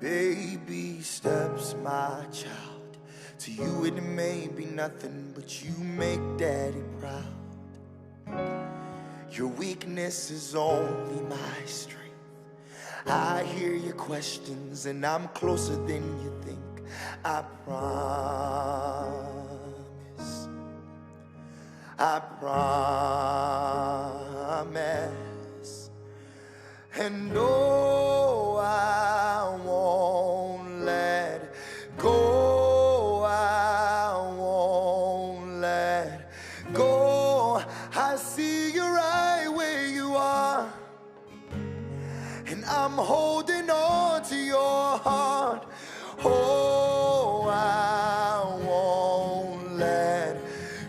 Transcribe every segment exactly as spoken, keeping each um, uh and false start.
Baby steps, my child. To you it may be nothing, but you make daddy proud. Your weakness is only my strength. I hear your questions and I'm closer than you think. I promise, I promise. And no, I won't let go, I won't let go. I see you right where you are, and I'm holding on to your heart. Oh, I won't let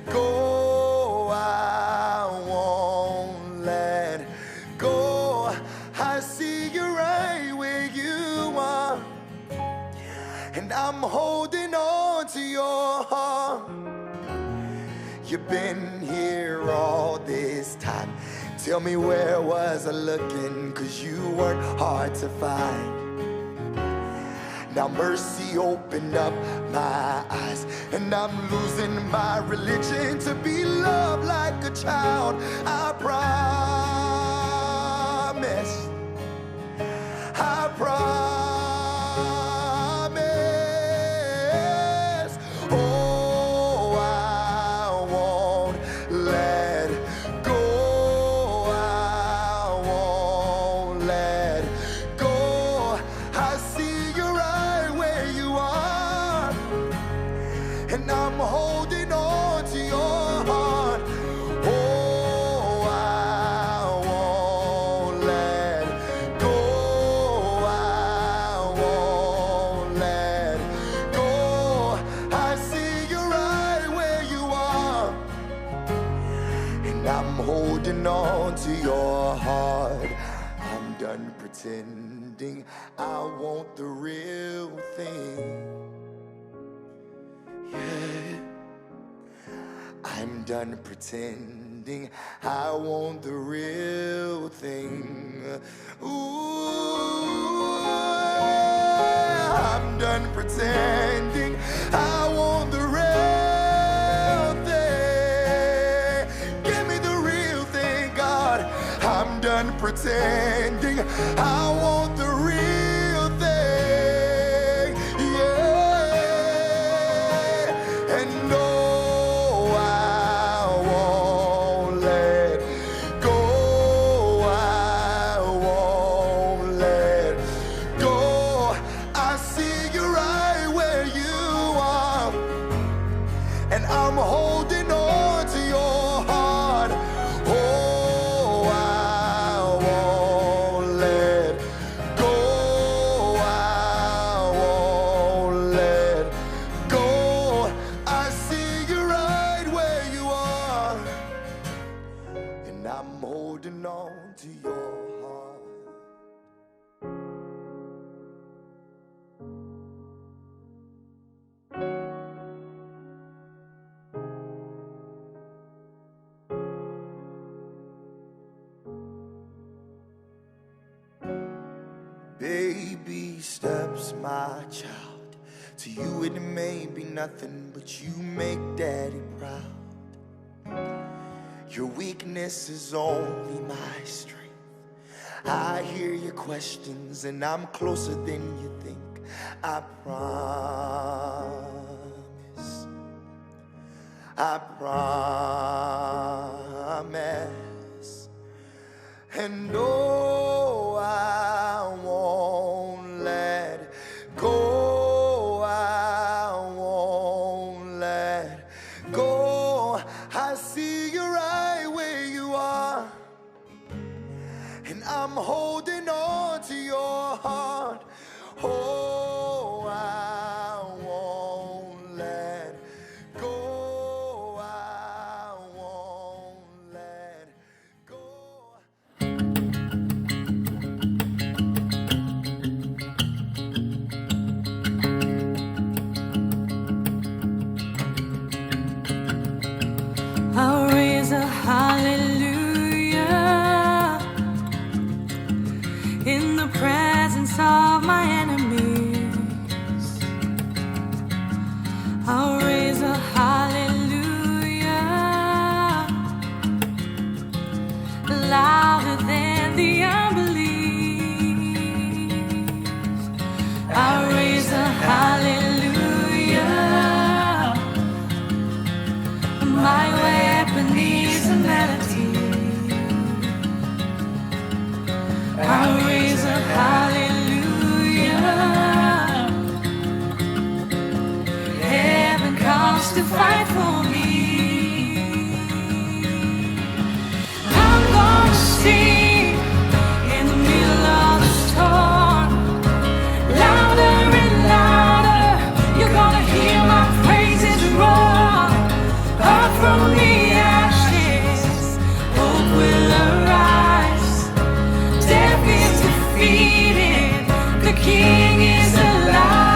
go, I won't let go. I see you right where you are, and I'm holding on to your heart. You've been here all this time. Tell me, where was I looking? 'Cause you weren't hard to find. Now mercy opened up my eyes, and I'm losing my religion to be loved like a child. I promise, I promise. Oh, I won't let go, I won't let go. I see you right where you are, and I'm holding on to your heart. Oh, I won't let go, I won't let go. I see you right where you are, and I'm holding on to your heart. I'm done pretending, I want the real thing. Yeah. I'm done pretending, I want the real thing. Ooh, I'm done pretending, I want the real thing. Give me the real thing, God. I'm done pretending, I want the real thing. Yeah. And no, I won't let go, I won't let go. I see you right where you are, and I'm holding on to your heart. Oh, I won't let go, I won't let go. I see you right where you are, and I'm holding on to your heart. Baby steps, my child. To you it may be nothing, but you make daddy proud. Your weakness is only my strength. I hear your questions and I'm closer than you think. I promise, I promise. And no, I won't let go, I won't let go. I see you right where you are, and I'm holding on to your heart. Oh, I won't let go, I won't let go. Louder than the unbelief, I raise a hallelujah. My weapon is a melody. I raise a hallelujah. Heaven comes to fight for me. I'm gonna sing in the middle of the storm. Louder and louder, you're gonna hear my praises roar. Up from the ashes, hope will arise. Death is defeated, the King is alive.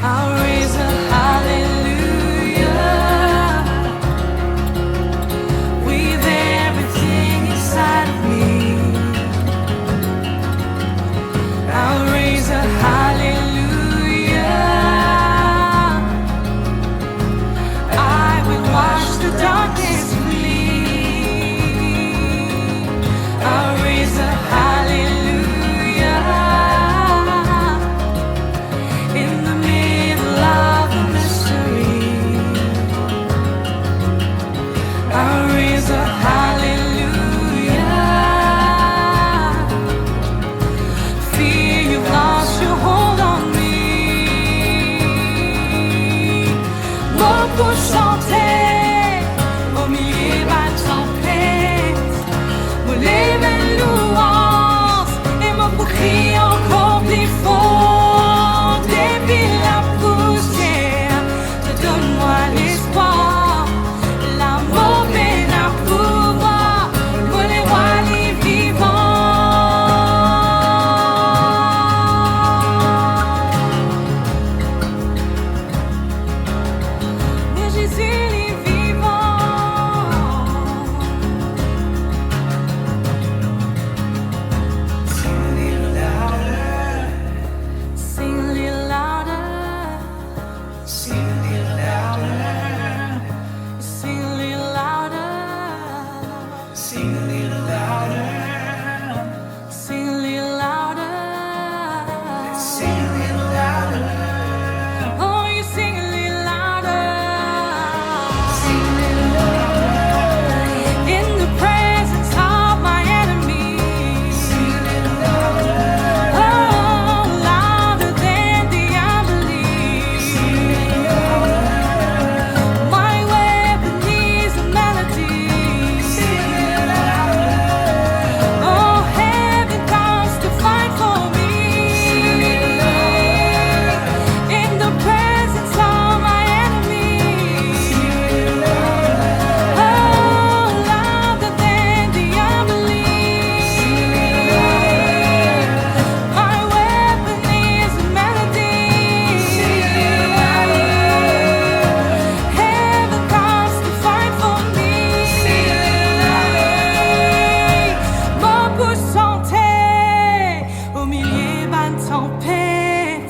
I'll raise a hallelujah with everything inside of me. I'll raise a hallelujah. I will wash the darkness clean. I'll raise a hallelujah. In the middle of the mystery, I raise a hallelujah. Fear, you've lost your hold on me. Mo pou sante omilie bann tanpet. Mo lev enn louanz e mo pou kriye ankor pli for. Depi lapousier, to donn mwa lespwar. Lamor pena pouvwar, mo lerwa li vivan. Mo Zezi li vivan. Sing a little louder. Sing a little louder. Sing a little louder. Sing a little louder. Sing a little louder. Sing a little louder. Sing a little louder. Oh, you sing a little louder. Sing a little louder. In the presence of my enemies. Sing a little louder. Oh, louder than the unbelief. Sing a little louder. My weapon is a melody. Oh, heaven comes to fight for me. In the presence of my enemies. Oh, louder than the unbelief. My weapon is a melody. Heaven comes to fight for me. Mo pou sante omilie bann tanpet.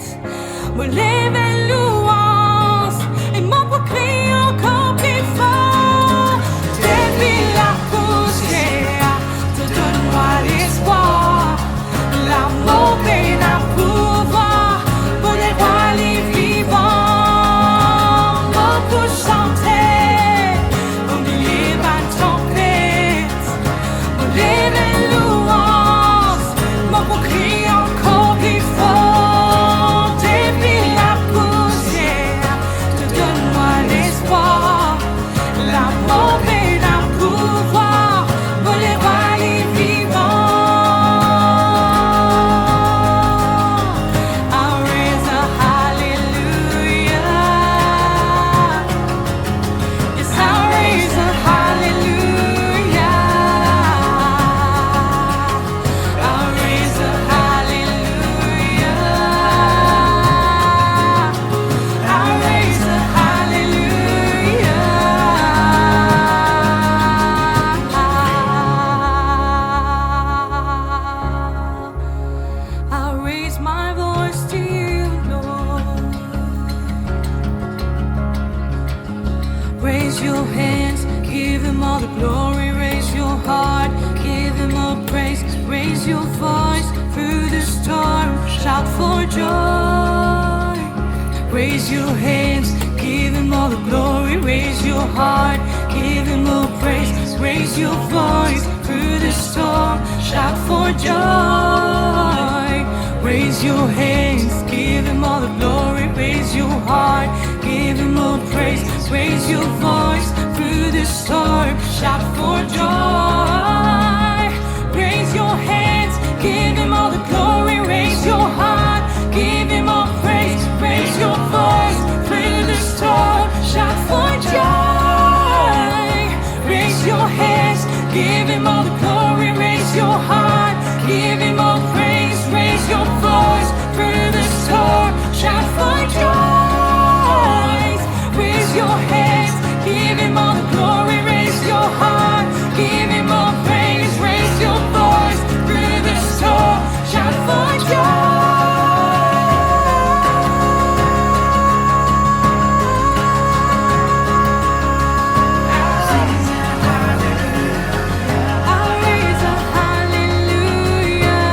Mo lev enn louanz e mo pou kriye ankor pli for. Depi lapousier, to donn mwa lespwar. Lamor pena pouvwar, mo lerwa li vivan. Mo pou sante omilie bann tanpet. Mo lev enn louanz, mo pou kriye ankor pli for. Depi lapousier, Your hands, give him all the glory. Raise your heart, give him all praise. Raise your voice through the storm, shout for joy. Raise your hands, give him all the glory. Raise your heart, give him all praise. Raise your voice through the storm, shout for joy. Raise your hands, give him all the glory. Raise your heart, give him all praise. Raise your voice through the storm, shout for joy. Raise your hands, give him all the glory. Raise your heart, give him all praise. Raise your voice through the storm, shout for joy. Raise your hands, give him all the glory. Raise your heart, give him all praise. Raise your voice through the storm, shout for joy. Raise your hands, give him all the glory. Raise your heart, give him all praise. Raise your voice through the storm, shout for joy. I'll raise a hallelujah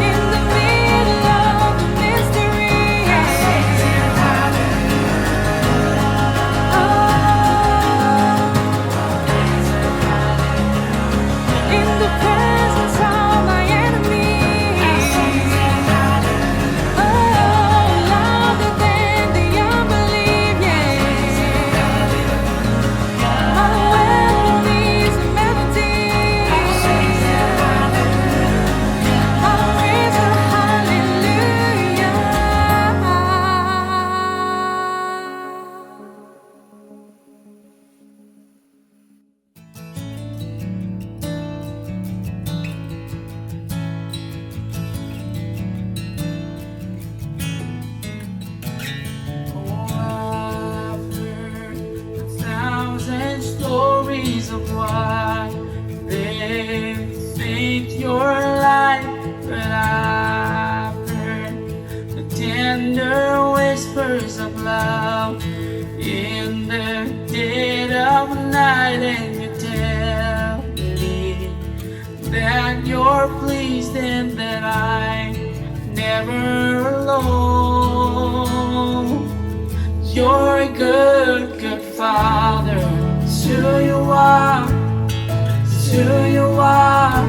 in the middle of the mystery. Oh, in the presence of my enemies. Oh, louder than the unbelief, yeah. My weapon is a melody. I'll raise a hallelujah. Oh, I've heard a thousand stories of what they think you're like, but I've heard the tender whispers of love in the dead of night, and you tell me that you're pleased and that I'm never alone. You're a good, good Father. It's who you are. It's who you are.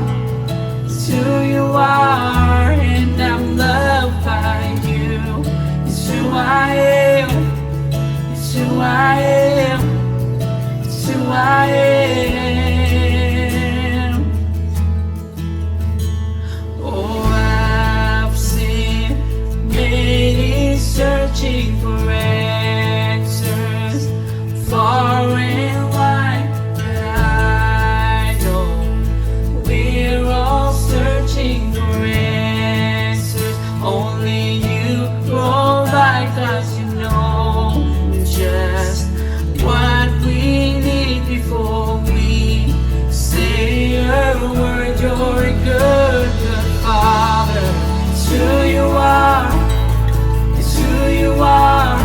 It's who you are. And I'm loved by you. It's who I am. It's who I am. It's who I am. Oh, I've seen many searching for answers far and wide, but I know we're all searching for answers only you provide, 'cause you know just what we need before we say a word. You're a good, good Father. It's who you are. It's who you are.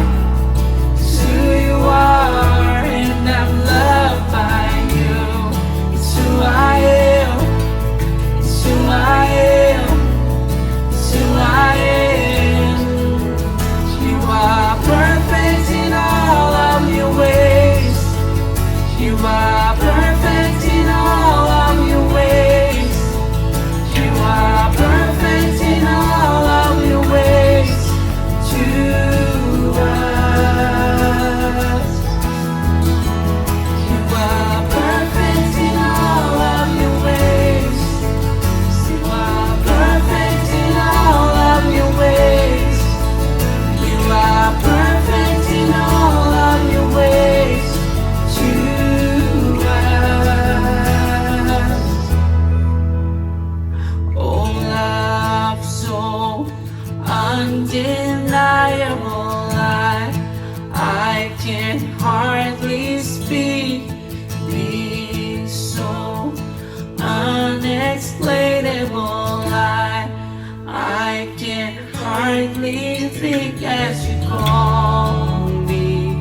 It's who you are. And I'm loved by you. It's who I am. It's who I am. It's who I am. You are perfect in all of your ways. You are perfect in all of your ways. You are perfect in all of your ways to us. You are perfect in all of your ways. You are perfect in all of your ways. You are perfect in all of your ways to us. Oh, love so undeniable, I, I can hardly speak. Be so unexplainable, I, I can hardly think as you call me.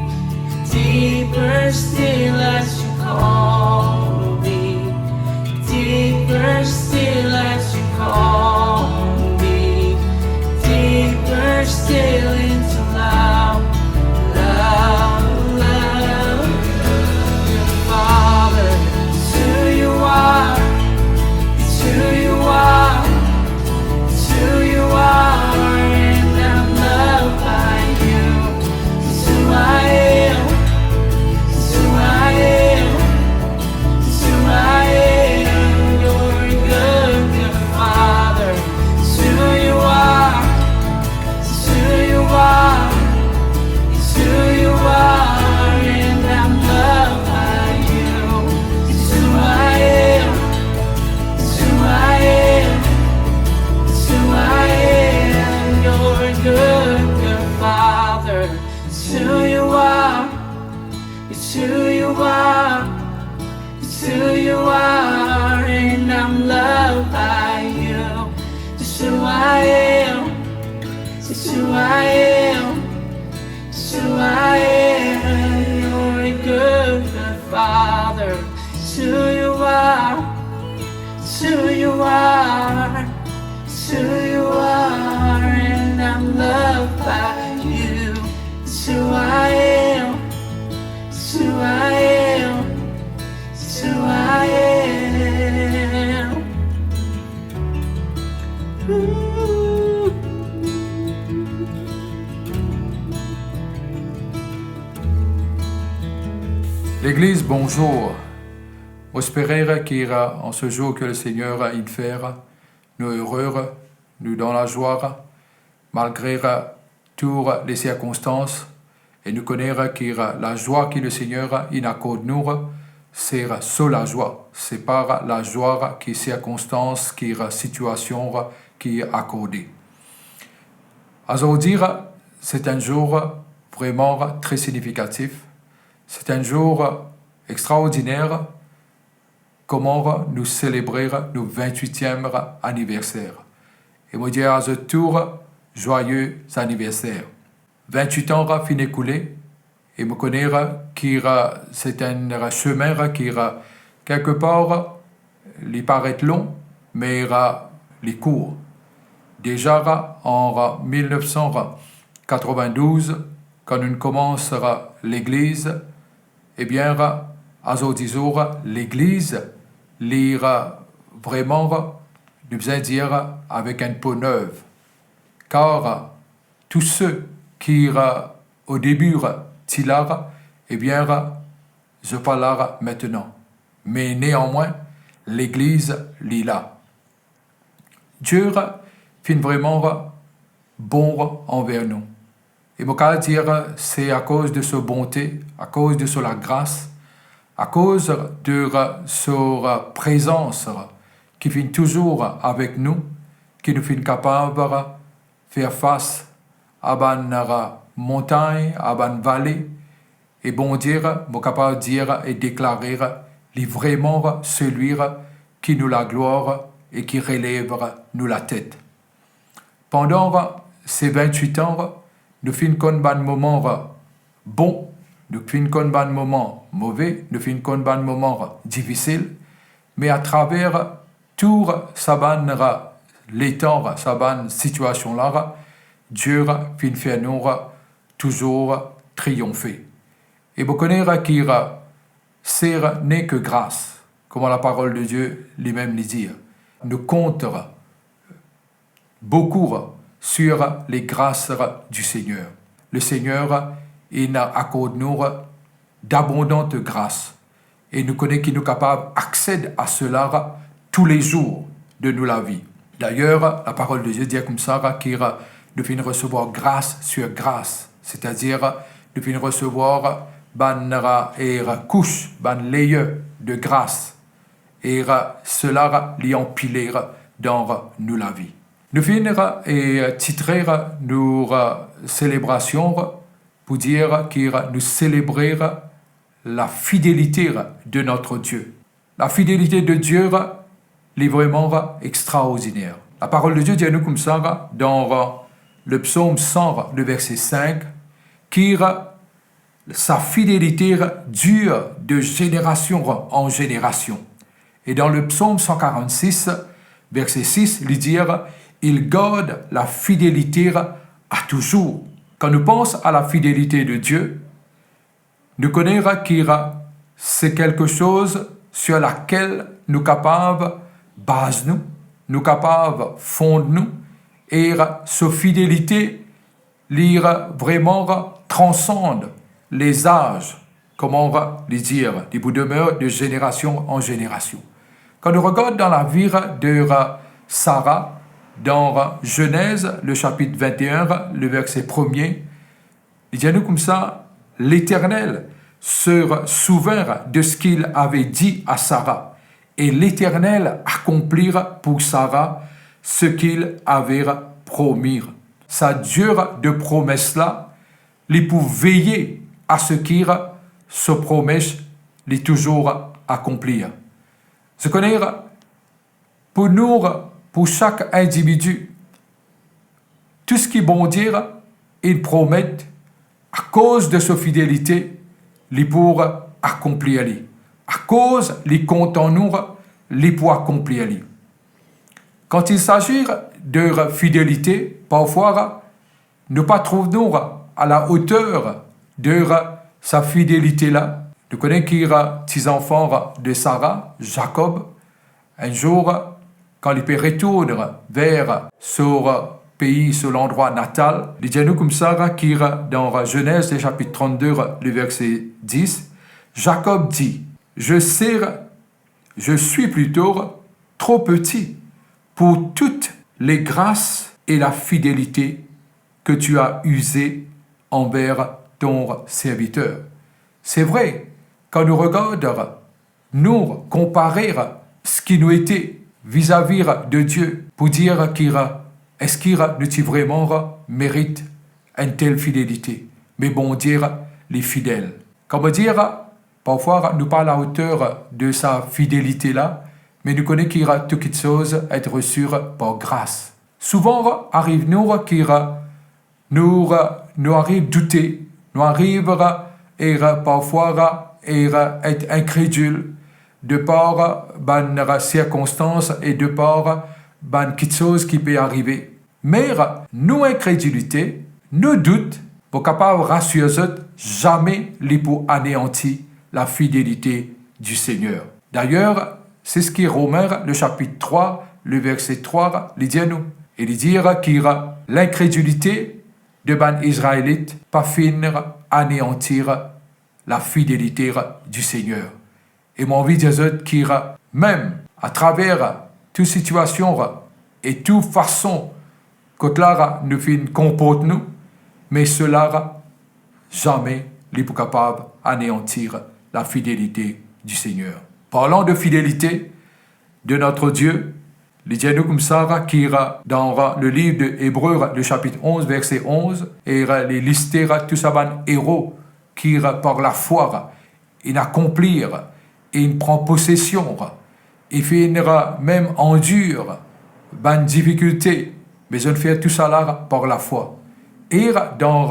Still into love, love, love. Father, it's who you are, it's who you are, it's who you are, and I'm loved by you. It's who I am, it's who I am, it's who I am. You're a good, good Father. It's who you are. It's who you are, it's who you are, and I'm loved by you. It's who I am, it's who I am, it's who I am. You're a good, good Father. It's who you are, it's who you are, it's who you are, and I'm loved by you. It's who I am, it's who I am, it's who I am. You're a good, good Father. It's who you are, it's who you are, it's who you are, and I'm loved by you. It's who I am, it's who I am, it's who I am. Ooh. Legliz, bonzour. Mo espere ki, euh, an se zour ke Lesegner inn fer, nou ere, nou dan lazwa, malgre tou le sirkonstans, e nou kone ki lazwa ki Lesegner inn akord nou, se so lazwa, se pa lazwa ki sirkonstans, ki sitiasion ki akorde. Azordi, se enn zour vreman tre signifikatif, se enn zour extraordiner, kouma nou selebre nou vintwitiem aniverser. E mo dir a zot tou, zwaye aniverser. Vintwit an finn ekoule, e mo kone ki se enn semin ki, kelkepar, li paret lon, me li kour. Deza an mil nef san katrovin-douz, kan nou koumans legliz, ebien, azordi zour, legliz, li vreman, nou bizin dir, avek enn po nev. Kar tou se ki o debi ti la, ebien, zot pa la aster. Me neanmwin, legliz, li la. Die finn vreman bon anver nou. E mo kapav dir, se akoz de so bonte, akoz de so lagras, akoz de so prezans ki finn touzour avek nou, ki nou finn kapav fer fas a bann montagn, a bann vale, e Bondie, mo kapav dir e deklare, li vreman selwi ki nou laglwar e ki relev nou latet. Pandan se vintwit an, nou finn konn bann moman bon, nou finn konn bann moman move, nou finn konn bann moman difisil, me atraver tou sa bann letan, sa bann sitiasion la, Die finn fer nou touzour triyonfe. E mo kone ki se neke gras, kouma Laparol de Die limem li dir. Nou kont boukou sur les grâces du Seigneur. Lesegner inn akord nou dabondant gras, e nou kone ki nou kapav aksed a sela toulezour de nou lavi. Dayer, Laparol de Die dir koumsa ki nou finn resevwar gras sur gras, setadir nou finn resevwar bann, e, kous, bann layer de gras, e sela li anpile dan nou lavi. Nou finn, e, titre nou selebrasion pou dir ki nou selebre la fidélité de notre Dieu. La fidélité de Dieu, li vreman extraordiner. Laparol de Die dir nou koumsa dan le psaume cent, le verset cinq, ki sa fidélité dure de génération en génération. Et dans le psaume cent quarante-six, verset six, li dir, il garde la fidélité a touzour. Kan nou pans a lafidelite de Die, nou kone ki se kelke soz sir lakel nou kapav baz nou, nou kapav fond nou, e so fidelite li vreman transand lezaz, kouma li dir, li pou demer de zenerasion an zenerasion. Kan nou regard dan lavi de Sara, dan Zenez, le sapit vinte-et-un, le verse premie, li dir nou koumsa, Leternel se souvin de seki li ave dir a Sara, e Leternel akonpli pou Sara seki li ave promi. Sa Die de promes la, li pou veye a seki so promes li touzour akonpli. Zot kone, pou nou, pou sak individi, tou seki Bondie inn promet, akoz de so fidelite, li pou akonpli li. Akoz li kontan nou, li pou akonpli li. Kan il s'agit de fidelite, parfwa nou pa trouv nou a la oter de sa fidelite la. Nou kone ki ti zanfan de Sara, Zakob, enn zour, kan li pe retourn ver so pei, so landrwa natal, li dir nou koumsa ki dan Zenez, le sapit trannde, le verse dis, Zakob dir, Je sais, je suis plutôt trop petit pour toutes les grâces et la fidélité que tu as usées envers ton serviteur. Se vre, kan nou regard, nou konpare seki nou ete vizavi de Die pou dir ki eski nou ti vreman merit enn tel fidelite. Me Bondie li fidel. Kan mo dir, parfwa nou pa a la oter de sa fidelite la, me nou kone ki tou kiksoz et resi par gras. Souvan ariv nou ki nou, nou ariv doute, nou ariv e parfwa e et inkredil de par bann sirkonstans e de par bann kiksoz ki pe arive. Me nou inkredilite, nou dout, mo kapav rasir zot, zame li pou aneanti lafidelite di Segner. Dayer, se seki Romin, le sapit trwa, le verse trwa, li dir nou. E li dir ki linkredilite de bann Izraelit pa finn aneanti lafidelite di Segner. E mo anvi dir zot ki mem atraver tou sitiasion e tou fason kot la nou finn konport nou, me sela zame li pou kapav aneanti lafidelite di Segner. Parlan de fidelite de notre Dieu, li dir nou koumsa ki dan le liv de Ebre, le sapit onz, verse onz, e li liste tou sa bann ero ki par lafwa inn akonpli, inn pran posesion, inn finn mem andir bann difikilte, me zot inn fer tousala par lafwa. E dan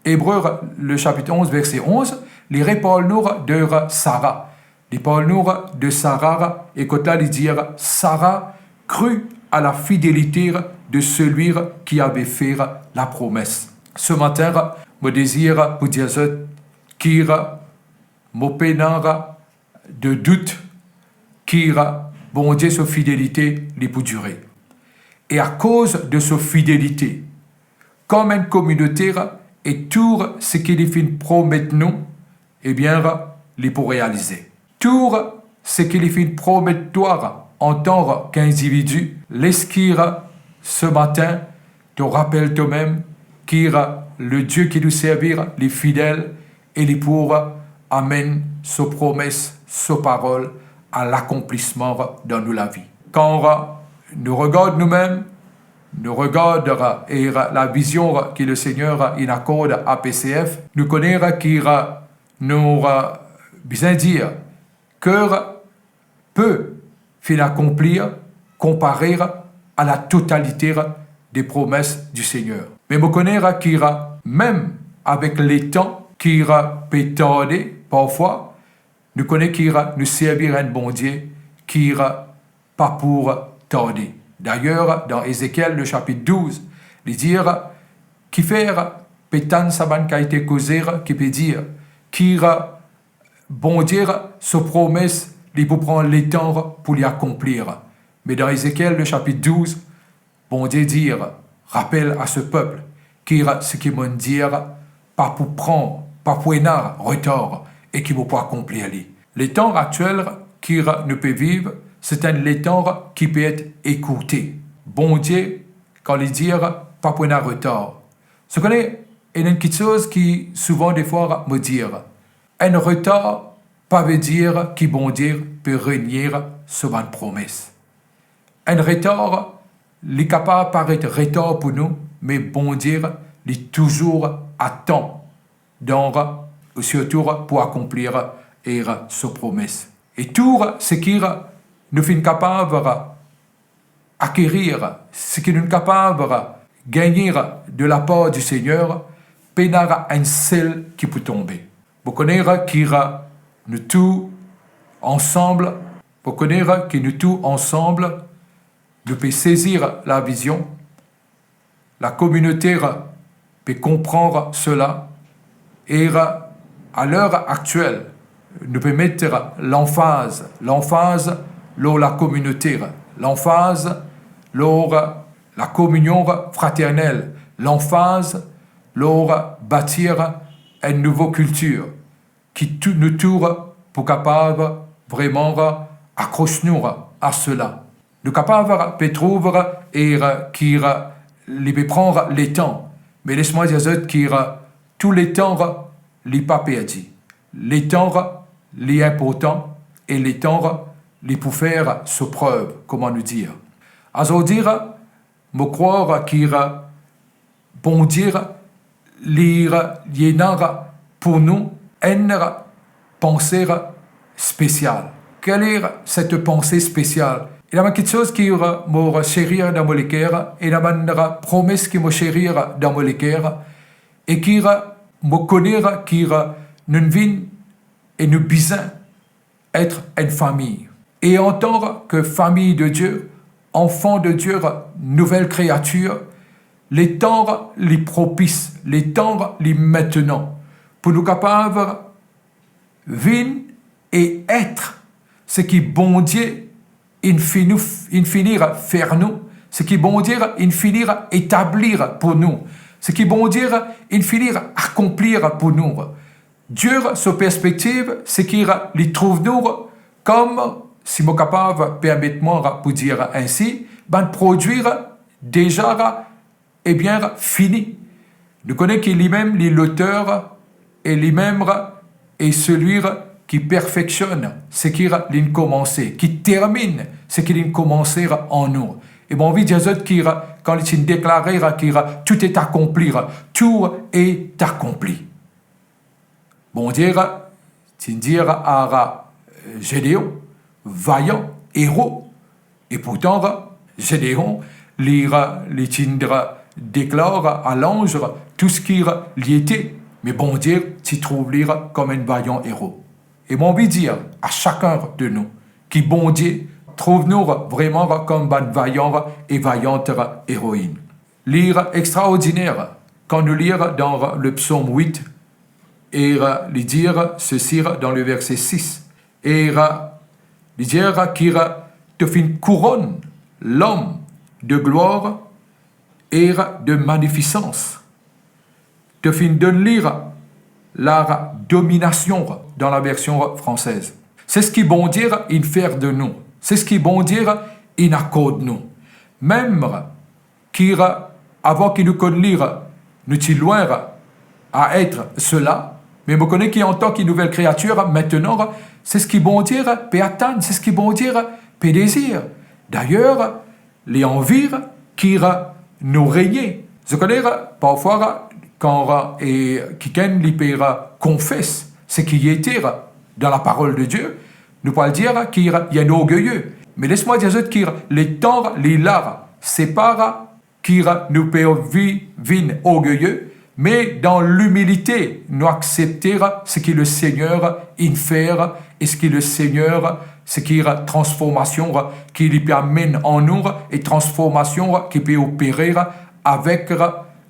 Ebre, le sapit onz, verse onz, li reparl nou de Sara. Li parl nou de Sara, e kot la li dir, Sara crut à la fidélité de celui qui avait fait la promesse. Ce matin, mo dezir pou dir zot ki mo pena de dout ki Bondie so fidelite li pou dire. E akoz de so fidelite, kom enn kominote, e tou seki li finn promet nou, ebien, li pou realize. Tou seki li finn promet twa antan ki individi, les ki ce matin to rapel tomem ki le Die ki nou servi, li fidel, e li pou amenn so promes, so parol a lakonplisman dan nou lavi. Kan nou regard noumem, nou regard e lavizion ki le Segner inn akord a P C F, nou kone ki nou bizin dir ki pe finn akonpli konpare a la totalite de promes di Segner. Me mo kone ki mem avek letan ki pe tarde parfwa, nou kone ki nou servi enn Bondie ki pa pou tarde. Dayer, dan Ezekiel, le sapit douz, li dir, Kifer pe tann sa bann kalite koze ki pe dir ki Bondie so promes li pou pran letan pou li akonplir? Me dan Ezekiel, le sapit douz, Bondie dir, rapel a so pep ki seki mo'nn dir pa pou pran, pa pou ena retar e ki mo pou akonplir li. Letan aktiel ki nou pe viv, se enn letan ki pe et ekourte. Bondie, kan li dir pa pou ena retar, zot kone, ena enn kiksoz ki souvan defwa mo dir, enn retar pa ve dir ki Bondie pe renie so bann promes. Enn retar, li kapav paret retar pou nou, me Bondie, li touzour a tan, dan, sirtou pou akonplir e so promes. E tou seki nou finn kapav akerir, seki nou kapav gagne de lapar di Segner, pena enn sel ki pou tonbe. Mo kone ki nou tou ansam, mo kone ki nou tou ansam, nou pe sezir lavizion, lakominote pe konpran sela, e a ler aktiel, nou pe met lanfaz, lanfaz lor lakominote, lanfaz lor lakominion fraternel, lanfaz lor batir enn nouvo kiltir, ki tou, nou tou pou kapav vreman akros nou a sela. Nou kapav pe trouv e ki li pe pran letan, me les mwa dir zot ki tou letan li pa perdi. Letan li inportan e letan li pou fer so prev, kouma nou dir. Azordi, mo krwar ki Bondie, li, li ena pou nou enn panse spesial. Quelle est cette pensée spéciale? Ena bann kiksoz ki mo seri dan mo leker, ena bann promes ki mo seri dan mo leker, e ki mo kone ki nou vinn e nou bizin et enn fami. E antan ki fami de Die, anfan de Die, nouvel kreatir, letan li propis, letan li aster, pou nou kapav vinn e et seki Bondie inn fini, inn fini fer nou, seki Bondie inn fini etabli pou nou, seki Bondie inn fini akonpli pou nou. Die, so perspektiv, seki li trouv nou kom, si mo kapav permet mwa pou dir ensi, bann prodwi deza, ebien, fini. Nou kone ki limem li loter e limem e selwi ki perfeksionn seki li'nn koumanse, ki terminn seki li'nn koumanse an nou. E mo anvi dir zot ki, kan li ti'nn deklare ki tout est accompli, tout est accompli. Bondie ti'nn dir a Zedeon, vayan, ero, e pourtan Zedeon, li, li ti'nn deklar a lanz tou seki li ete, me Bondie ti trouv li kom enn vayan ero. E mo anvi dir a sakenn de nou ki Bondie trouv nou vreman kom bann vayan e vayant eroinn. Li extraordiner kan nou lir dan le psom wit, e li dir sesi dan le verse sis, e li dir ki to finn kouronn lom de glwar e de manifisans. To finn donn li la dominasion dan la version fransez. Seki Bondie inn fer de nou, seki Bondie inn akord nou. Mem ki avan ki nou konn li, nou ti lwin a et sela, me mo kone ki antan ki nouvel kreatir, aster, seki Bondie pe atann, seki Bondie pe dezir. Dayer, li anvi ki nou regne. Zot kone, parfwa, kan, e, kikenn li pe konfes seki li ete dan la parol de Die, nou pou al dir ki li enn orgeye. Me les mwa dir zot ki letan li la, se pa ki nou pe vi-, vinn orgeye, me dan limilite nou aksepte seki le Segner inn fer, e seki le Segner, seki transformasion ki li pe amenn an nou, e transformasion ki pe opere avek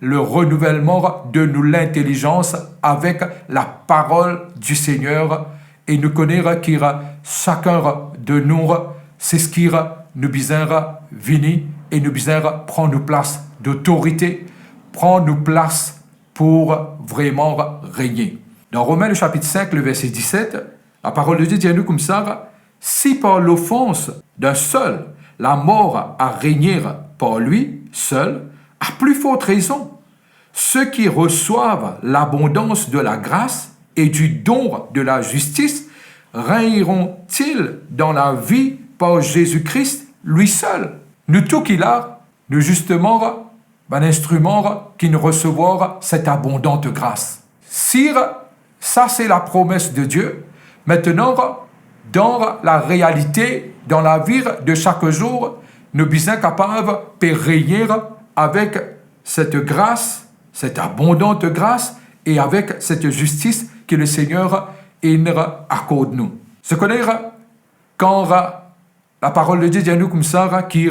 le renouvellement de nou lintelizans avek laparol di Segner, e nou kone ki sakenn de nou, se seki nou bizin vini e nou bizin pran nou plas dotorite, pran nou plas pou vreman regne. Dan Romin, le sapit sink, le verse diset, laparol de Die dir nou koumsa, "Si par lofans d'in sel, lamor a regne par li sel, a pli fort rezon, ceux qui reçoivent l'abondance de la grâce et du don de la justice régneront-ils dans la vie par Jésus-Christ, lui seul?" Nou tou ki la, nou zisteman bann instriman ki'nn resevwar set abondant gras. Si sa se lapromes de Die, aster, dan larealite, dan lavi de sak zour, nou bizin kapav pe regne avek set gras, set abondant gras, e avek set zistis ki Lesegner inn akord nou. Zot kone, kan laparol de Die dir nou koumsa ki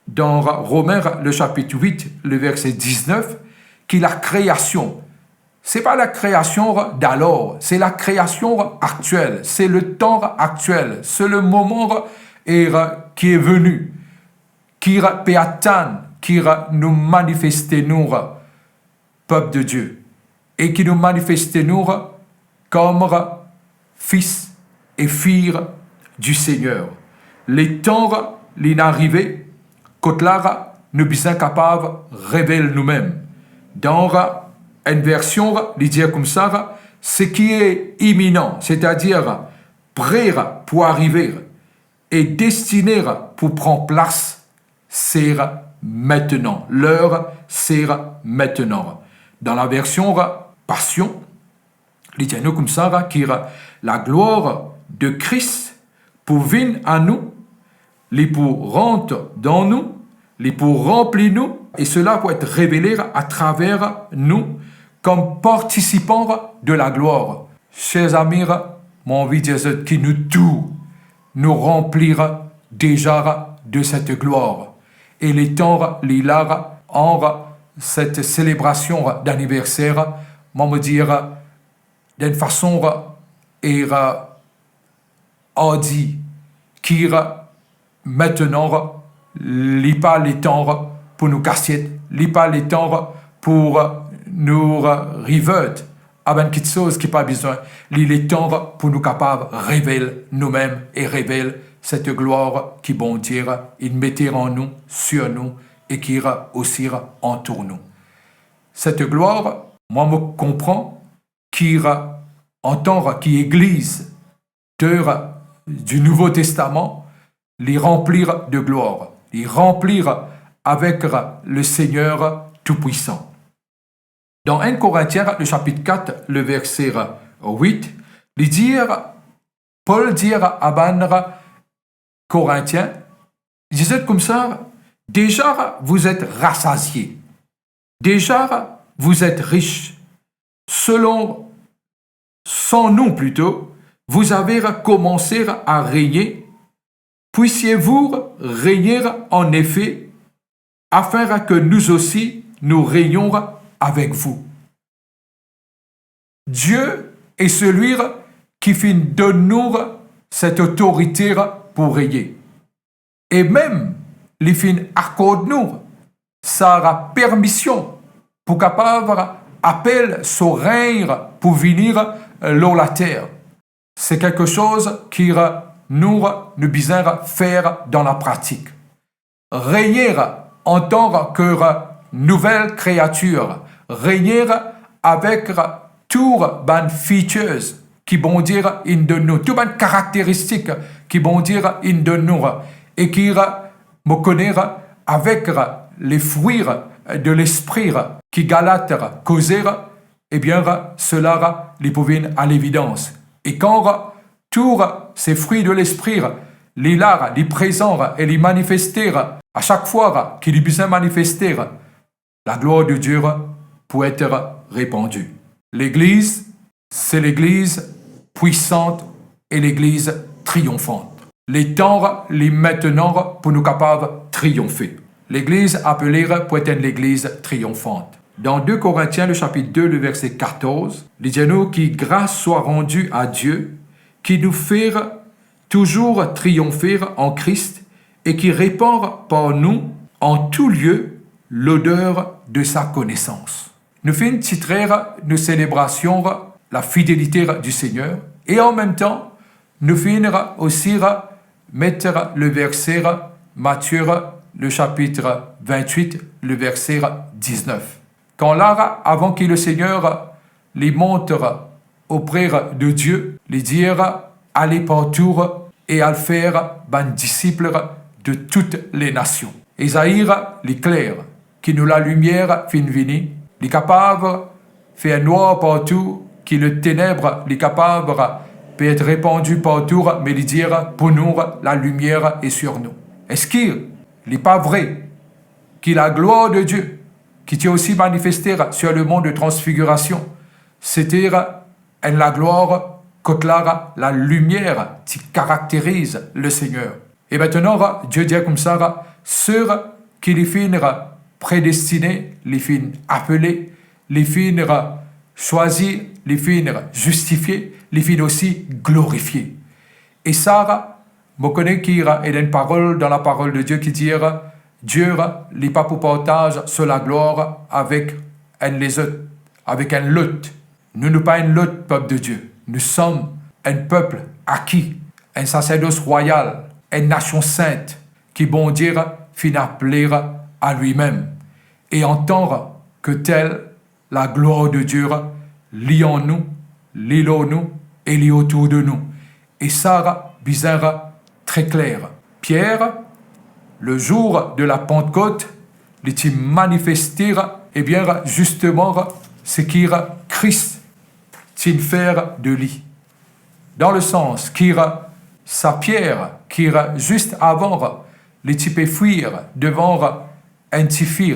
dan Romin, le sapit wit, le verse diznef, ki lakreasion, se pa lakreasion dalor, se lakreasion aktiel, se letan aktiel, se lemoman, er, ki est venu, ki pe atann ki nou manifeste nou, pep de Die, e ki nou manifeste nou kom fis e fi di Segner. Letan li inn arive, kot la nou bizin kapav revel noumem. Dan enn version, li dir koumsa, ce qui est imminent, c'est-à-dire pre pou arive, e destine pou pran plas, c'est maintenant. L'heure, c'est maintenant. Dan laversion Passion, li dir nou koumsa ki laglwar de Kris pou vinn a nou, li pou rant dan nou, li pou ranpli nou, e sela pou et revele atraver nou kom partisipan de laglwar. Ser zami, mo anvi dir zot ki nou tou, nou ranpli deza de set glwar. E letan li la, an set selebrasion daniverser, mo, mo dir, dan enn fason, er, ardi, ki aster, li pa letan pou nou kasiet, li pa letan pou nou revert a bann kiksoz ki pa bizin, li letan pou nou kapav revel noumem e revel set glwar ki Bondie inn mete an nou, sir nou, e ki osi antour nou. Set glwar, mwa mo konpran ki, antan ki legliz de, di Nouvo Testaman, li ranpli de glwar, li ranpli avek Lesegner Toupwisan. Dan enn Korintien, le sapit kat, le verse wit, li dir, Pol dir a bann Korintien, li dir zot koumsa, déjà vous êtes rassasiés, déjà vous êtes riches, selon son nom plutôt, vous avez commencé à régner, puissiez-vous régner en effet, afin que nous aussi nous régnions avec vous. Dieu est celui ki finn donn nou set otorite pou reye. E mem, li finn akord nou sa permision pou kapav apel so regn pou vini lor later. Se kiksoz ki nou, nou bizin fer dan lapratik. Reye antan ki nouvel kreatir, reye avek tou bann features ki Bondie inn donn nou, tou bann karakteristik ki Bondie inn donn nou, e ki, mo kone, avek lefri de Lespri ki Galat koze, ebien, sela li pou vinn a levidans. E kan tou se fri de Lespri, li la, li prezan e li manifeste a sak fwa ki li bizin manifeste, laglwar de Die pou et repandi. Legliz, se legliz pwisant e legliz triyonfant. Letan li aster pou nou kapav triyonfe. Legliz apele pou et enn legliz triyonfant. Dan de Korintien, le sapit de, le verse katorz, li dir nou ki gras swa randi a Die, ki nou fer touzour triyonfe an Kris e ki repand par nou an tou lie loder de sa konesans. Nou finn titre nou selebrasion La fidélité du Seigneur e an mem tan, nou finn osi met le verse Matie, le sapit vintwit, le verse diznef. Kan la, avan ki le Seigneur li mont opre de Die, li dir, ale partou e al fer bann disip de tou le nasion. Ezai li kler ki nou lalimier finn vini, li kapav fer nwar partou, ki le teneb li kapav pe et repandi partou, me li dir pou nou, lalimier est sur nous. Eski li pa vre ki laglwar de Die, ki ti osi manifeste sur le mont de transfigirasion, sete enn laglwar kot la lalimier ti karakteriz le Seigneur. E aster, Die dir koumsa, seki li finn predestine, li finn apele, li finn swazi, li finn zistifie, li finn osi glorifie. E sa, mo kone ki ena enn parol dan laparol de Die ki dir, Die li pa pou partaz so laglwar avek enn lezot, avek enn lot. Nou, nou pa enn lot pep de Die. Nou som enn pep aki, enn saserdos rwayal, enn nasion sint ki Bondie finn apele a limem. E antan ke tel, laglwar de Die li an nou, li lor nou e li otour de nou. E sa bizin tre kler. Pier, le zour de la Pantkot, li ti manifeste, ebien, zisteman, seki Kris ti fer de li. Dan le sans ki sa Pier, ki zis avan, li ti pe fwir devan enn tifi,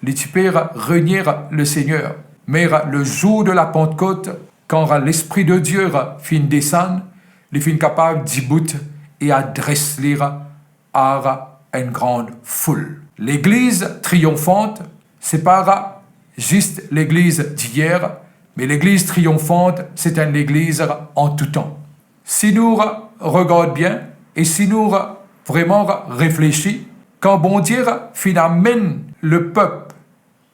li ti pe renie le Seigneur. Me le zour de la Pantkot, kan Lespri de Die finn desann, li finn kapav dibout e adres li a enn gran foul. Legliz triyonfant, se pa zis legliz diyer, me legliz triyonfant, se enn legliz an tou tan. Si nou regard bien e si nou vreman reflesi, kan Bondie finn amenn lepep,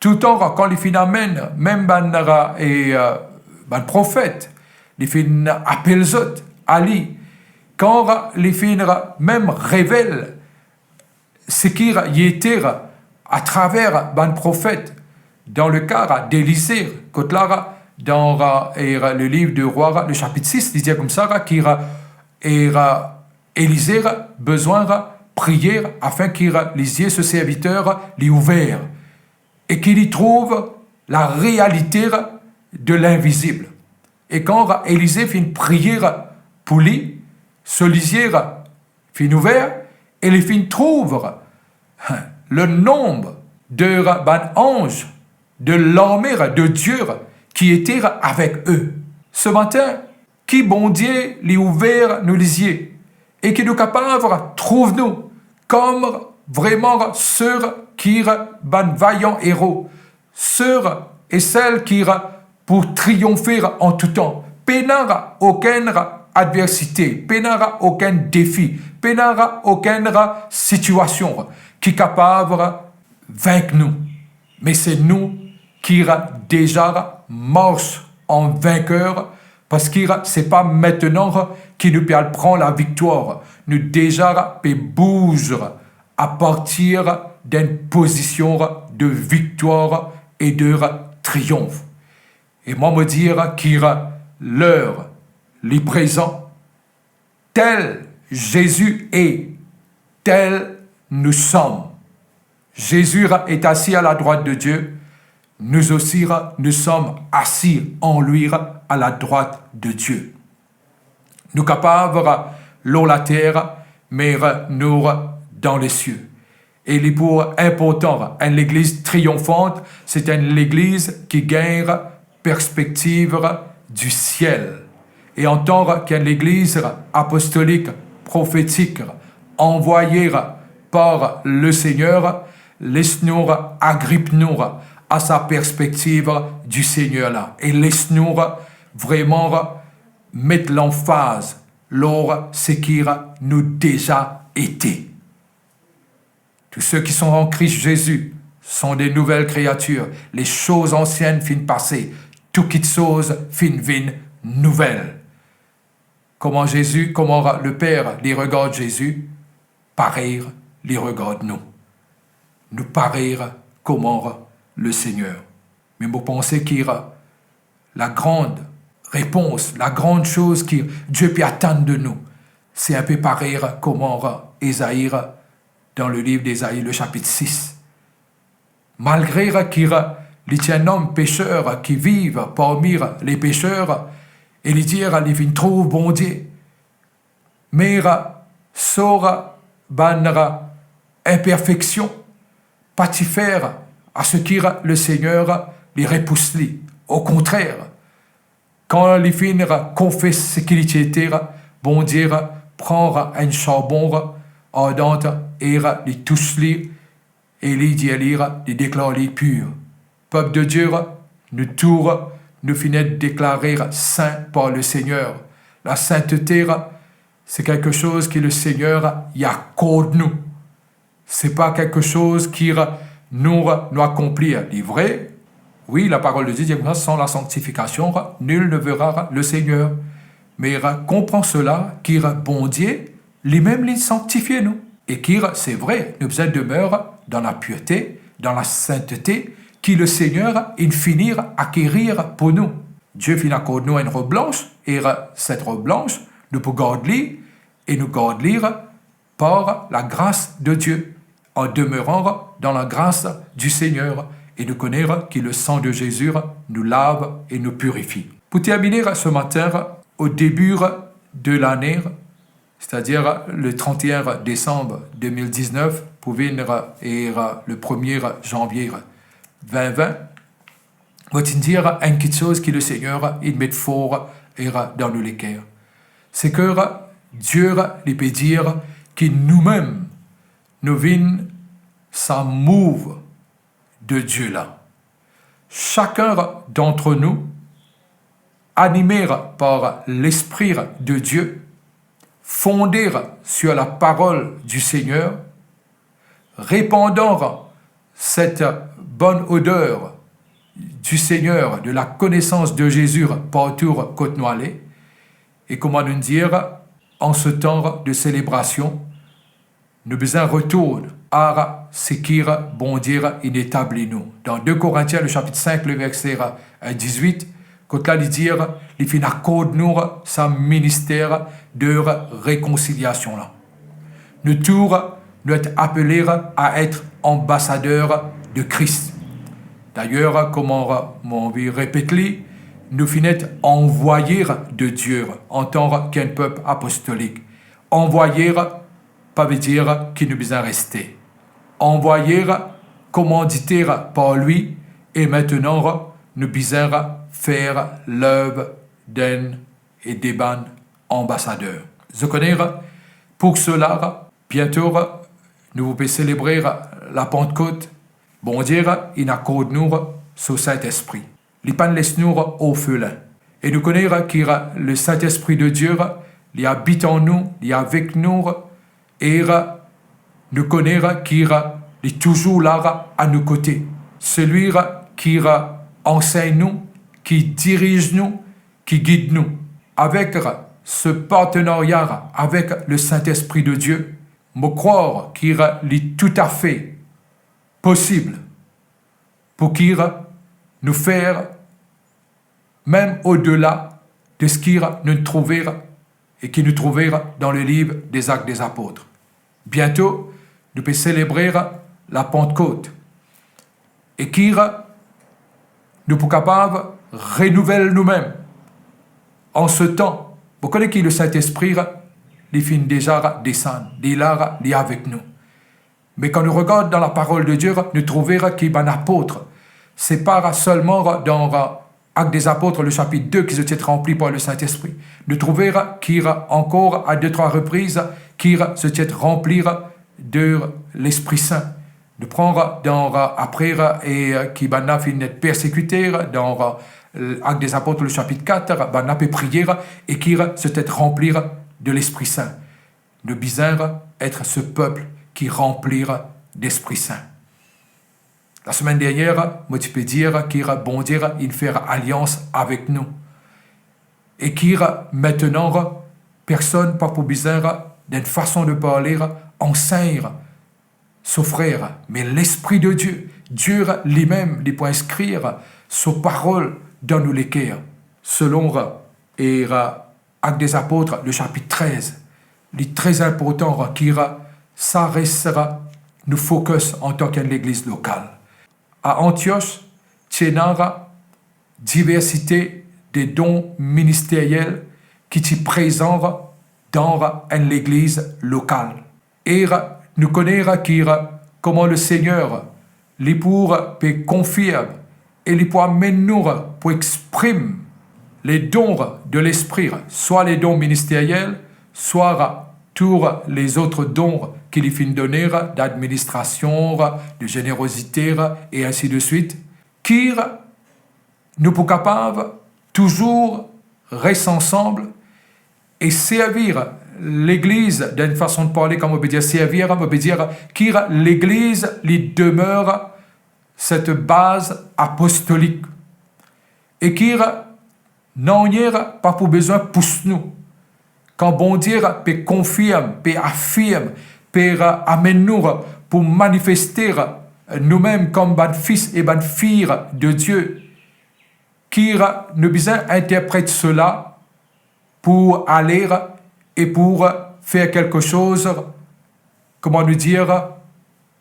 toutan kan li finn amenn mem bann, e, bann profet, li finn apel zot a li, kan li finn mem revel seki li ete atraver bann profet, dan le ka d'Elize, kot la, dan, e, le liv de Rwa, le sapit sis, li dir koumsa ki, e, Elize bizin priye afin ki lizie so serviter li ouver e ki li trouv larealite de linvizib. E kan Elize finn priye pou li, so lizie finn ouver e li finn trouv le nonb de bann anz, de larme de Die ki ete avek e. Se matin, ki Bondie li ouver nou lizie e ki nou kapav trouv nou kom vreman seki bann vayan ero, seki sel ki pou triyonfe an tou tan. Pena okenn adversite, pena okenn defi, pena okenn sitiasion ki kapav vink nou. Me se nou ki deza mars an vinker, parski se pa mintenan ki nou pe al pran laviktwar, nou deza pe bouz apartir d'enn pozision de viktwar e de triyonf. E mwa, mo dir ki ler li prezan, tel Zezi e tel nou som. Zezi est assis à la droite de Dieu, nous aussi, nous sommes assis en lui à la droite de Dieu. Nou kapav lor later, me nou dan lesie. E li pou inportan, enn legliz triyonfant, se enn legliz ki gagn perspektiv di siel. E antan ki enn legliz apostolik, profetik, anvwaye par Lesegner, les nou agrip nou a sa perspektiv di Segner la, e les nou vreman met lanfaz lor seki nou deza ete. Tous ceux qui sont en Christ Jésus sont de nouvelles créatures. Les choses anciennes finn pase, tou kiksoz finn vinn nouvel. Kouma Zezi, kouma Leper li regard Zezi, parey li regard nou. Nou parey kouma Lesegner. Me mo panse ki la grande repons, la grande chose ki Dieu pe atann de nou, se inpe parey kouma Ezai, dan le liv Ezai, le sapit sis. Malgre ki li ti enn om peser ki viv parmi le peser, e li dir li finn trouv Bondie, me so bann inperfeksion pa ti fer a seki Lesegner li repous li. Okontrer, kan li finn konfes seki li ti ete, Bondie pran enn sarbon ardan e li tous li, e li dir li, li deklar li pir. Pep de Dieu, nou tou, nou finn deklare sin par Lesegner. Lasintete, se kiksoz ki Lesegner li akord nou. Se pa kiksoz ki nou, nou akonplir. Li vre, wi, laparol de Die dir koumsa, sans la sanctification, nul ne verra le Seigneur. Me konpran sela, ki Bondie, limem li sanktifie nou. E ki, se vre, nou bizin demer dan lapirte, dan lasintete, ki Lesegner inn fini akerir pou nou. Die finn akord nou enn rob blans, e set rob blans, nou pou gard li, e nou gard li par lagras de Die, an demeran dan lagras di Segner, e nou kone ki lesan de Zezi nou lav e nou pirifie. Pou termine se matin, o debi de lane, setadir le trente et un décembre deux mille dix-neuf pou vinn e le premier janvier vingt vingt, mo ti dir enn kiksoz ki Lesegner inn met for e dan nou leker. Se ki Die li pe dir ki noumem, nou vinn sa mouv de Die la. Sakenn d'ant nou, anime par Lespri de Die, fonde sur la parole du Seigneur, repandan set bonn oder du Seigneur, de la connaissance de Jésus partou kot nou ale, e kouma nou dir, an se tan de selebrasion, nou bizin retourn a seki Bondie inn etabli nou. Dan deux Corinthiens, le chapitre cinq, le verset dix-huit, kot la li dir, li finn akord nou sa minister de rekonsiliasion la. Nou tou, nou et apele a et anbasader de Kris. Dayer, kouma mo anvi repet li, nou finn et anvwaye de Die antan ki enn pep apostolik. Anvwaye pa ve dir ki nou bizin reste. Anvwaye, komandite par li, e mintenan nou bizin fer lev d'enn e de bann anbasader. Zot kone, pou sela, biento nou pou pe selebre Lapantkot. Bondie inn akord nou so Sintespri. Li pa'nn les nou orfelin. E nou kone ki le Sintespri de Die, li abit an nou, li avek nou, e nou kone ki li touzour la a nou kote. Selwi ki ansegn nou, ki diriz nou, ki gid nou. Avek se partenarya avek le Sintespri de Die, mo krwar ki li toutafe posib pou ki nou fer mem odela de seki nou trouve e ki nou trouve dan le liv Actes des Apôtres. Biento nou pe selebre Lapantkot, e ki nou pou kapav renouvel noumem an se tan. Mo kone ki le Sintespri, li finn deza desann, li la, li avek nou. Me kan nou regard dan Laparol de Die, nou trouve ki bann apot, se pa selman dan Actes des Apôtres, le chapitre deux, ki zot ti et ranpli par le Sintespri. Nou trouve ki ankor a de trwa repriz ki zot ti et ranpli de Lespri Sin. Nou pran dan, apre, e ki bann la finn et persekite, dan Actes des Apôtres, le chapitre quatre, bann la pe priye, e ki zot et ranpli de Lespri Sin. Nou bizin et se pep ki ranpli Lespri Sin. Lasemenn dernie, mo ti pe dir ki Bondie inn fer alians avek nou. E ki, aster, personn pa pou bizin, dan enn fason de parle, ansegn so frer, me Lespri de Die, Die limem, li pou inskrir so parol dan nou leker. Selon, e, Actes des Apôtres, le chapitre treize, li tre inportan ki sa res nou focus antan ki enn legliz lokal. A Antios, ti ena diversite de don ministeriel ki ti prezan dan enn legliz lokal. E nou kone ki kouma Lesegner, li pou pe konfirm e li pou amenn nou pou exprim le don de Lespri, swa le don ministeriel, swa tou lezot don ki li finn done, d'administrasion, de zenerozite, e ainsi de suite, ki nou pou kapav touzour res ansam e servi legliz, dan enn fason de parle, kan mo pe dir servi, mo pe dir ki legliz, li demer set baz apostolik. E ki nanye pa pou bizin pous nou. Kan Bondie pe konfirm, pe afirm, pe amenn nou pou manifeste noumem kom bann fis e bann fiy de Die, ki nou bizin interpret sela pou ale e pou fer kelke soz, kouma nou dir,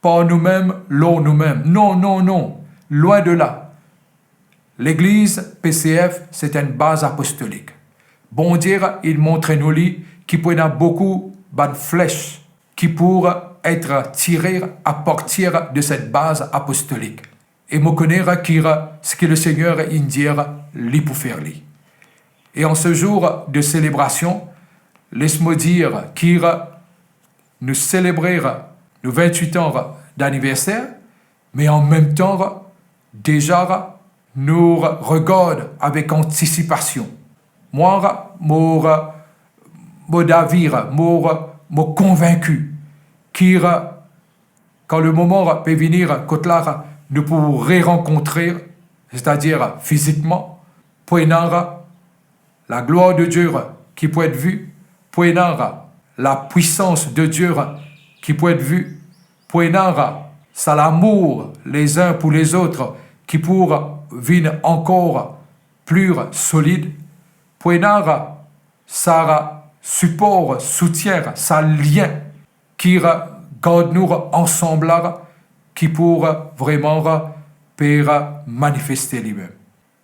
par noumem, lor noumem. Non, non, non, lwin de la. Legliz P C F, se enn baz apostolik. Bondie inn montre nou li ki pou ena boukou bann fles ki pou et tire apartir de set baz apostolik. E mo kone ki seki Lesegner inn dir, li pou fer li. E an se zour de selebrasion, les mo dir ki nou selebre nou vintwit an daniverser, me an mem tan, deza nou regard avek antisipasion. Mwa, mo, mo davi, mo, mo konvinki ki kan lemoman pe vini kot la nou pou rerankontre, setadir fizikman, pou ena laglwar de Die ki pou et vi, pou ena lapwisans de Die ki pou et vi, pou ena sa lamour lezin pou lezot ki pou vinn ankor pli solid, pou ena sa sipor, soutien, sa lien ki gard nou ansam la, ki pou vreman pe manifeste limem.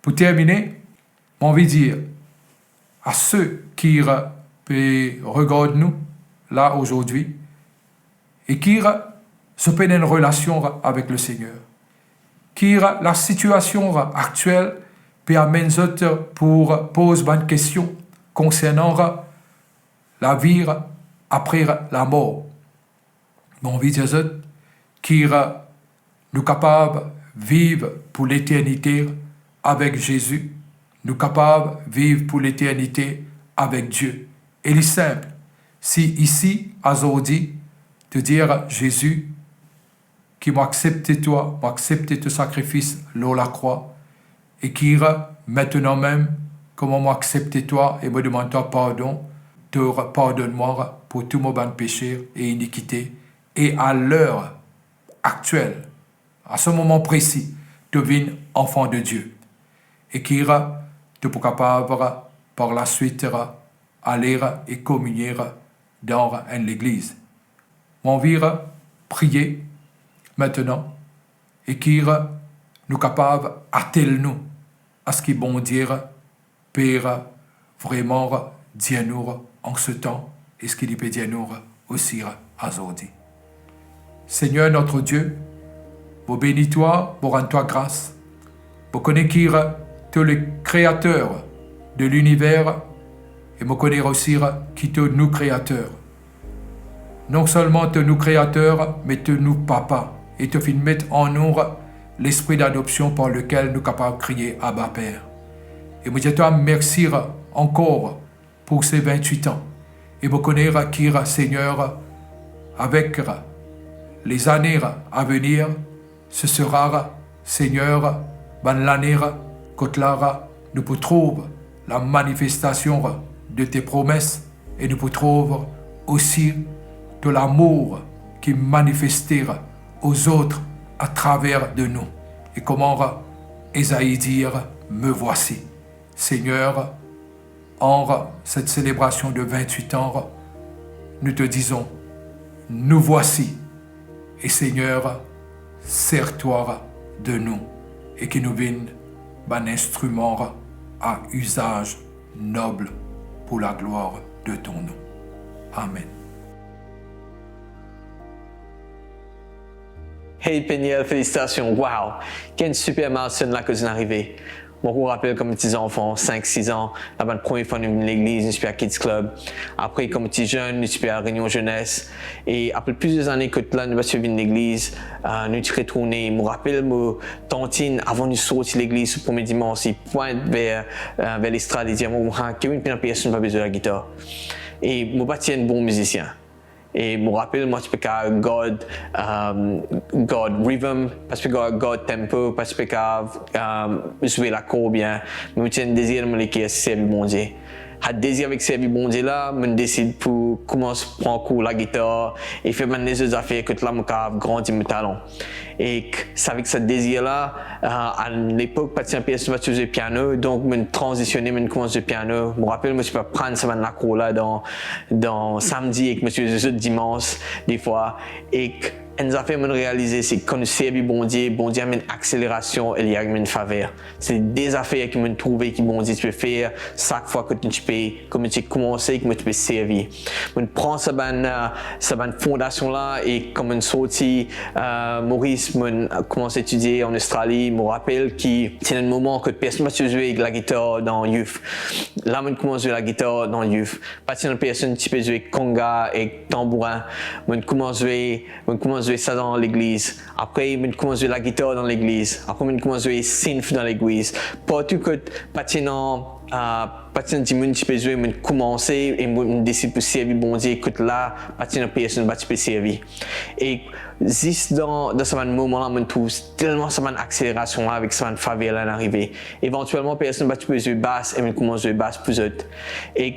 Pou termine, mo anvi dir a seki pe regard nou la azordi, e ki zot pena enn relasion avek Lesegner, ki lasitiasion aktiel pe amenn zot pou poz bann kestion konsernan lavi apre lamor. Mo anvi dir zot ki nou kapav viv pou leternite avek Zezi, nou kapav viv pou leternite avek Die. E li sinp, si isi, azordi, to dir, Zezi, ki mo aksepte twa, mo aksepte to sakrifis lor lakrwa, e ki mintnan mem, kouma mo aksepte twa e mo demann twa pardon, to pardonn mwa pou tou mo bann pese e inikite, e a ler aktiel, a se moman presi, to vinn anfan de Die, e ki to pou kapav par laswit ale e kominie dan enn legliz. Mo anvi priye mintnan, e ki nou kapav atel nou a seki Bondie pe vreman dir nou an se tan, e seki li pe dir nou osi azordi. Seigneur notre Dieu, mo beni twa, mo rann twa gras. Mo kone ki to le Kreater de liniver, e mo kone osi ki to nou Kreater. Non selman to nou Kreater, me to nou Papa. e to finn met an nou lespri ladopsion par lekel nou kapav kriye Abba, Per. E mo dir twa mersi ankor pou se vintwit an. E mo kone ki, Segner, avek lezane a venir, se sera, Segner, bann lane kot la nou pou trouv lamanifestasion de tes promesses e nou pou trouv osi to lamour ki manifeste aux autres à travers de nous. E kouma Ezai dir, Me voici. Segner, an set selebrasion de vintwit an, nou te dizon, Nous voici. E Segner, ser twa de nou e ki nou vinn bann instriman a izaz nob pou laglwar de ton nom. Amen. Hey Peniel, felisitasion. Wow! Ki enn siper milestone la ki zot inn arive. Mo ankor rapel kouma ti zanfan, sink, sis an, la bann premie fwa nou vinn legliz, nou ti pe al kids club. Apre, kouma ti zenn, nou ti pe al reynion zenes. E apre plizier zane kot la, nou pa ti vinn legliz, ah, nou ti retourne. Mo rapel mo tantinn, avan nou sorti legliz, so premie dimans, li pwint ver, ah, ver lestrad, li dir mwa, "Kevin, pena personn pa pe zwe lagitar." E mo pa ti enn bon mizisien. E mo rapel mwa ti pe kav gard, um, gard rhythm, pa ti pe kav gard tempo, pa ti pe kav, um, zwe lakor bien. Me mo ti ena dezir dan mo leker servi Bondie. Sa dezir avek servi Bondie la, mo desid pou koumans pran kour lagitar e fer bann lezot zafer kot la mo kav grandi mo talon. E k-, sa, avek sa dezir la, uh, a lepok, pa ti ena personn pa ti zwe piano, donk mo tranzisione, mo koumans zwe piano. Mo rapel mo ti pe aprann sa bann lakor la dan, dan samdi ek mo ti zwe zot dimans, defwa. E k-, enn zafer mo realize, se kan nou servi Bondie, Bondie amenn akselerasion e li amenn faver. Se de zafer ki mo trouve ki Bondie ti pe fer sak fwa kot nou ti pe, kot mo ti koumanse, kot mo ti pe servi. Mo pran sa bann, eh, sa bann fondasion la, e kan mo sorti, eh, Moris, mo koumans etidie an Ostrali. Mo rapel ki ti ena enn moman kot personn pa ti zwe lagitar dan youth. La mo koumans zwe lagitar dan youth. Pa ti ena personn ti pe zwe konga ek tanbourin. Mo koumans zwe, mo koumans zwe sa dan legliz. Apre, mo koumans zwe lagitar dan legliz. Apre, mo koumans zwe synth dan legliz. Partou kot pa ti ena, ah, pa ti ena dimoun ti pe zwe, mo koumanse e mo, mo desid pou servi Bondie kot la pa ti ena personn pa ti pe servi. E zis dan, dan sa bann moman la, mo trouv telman sa bann akselerasion la avek sa bann faver la inn arive. Evantielman, personn pa ti pe zwe bas e mo koumans zwe bas pou zot. E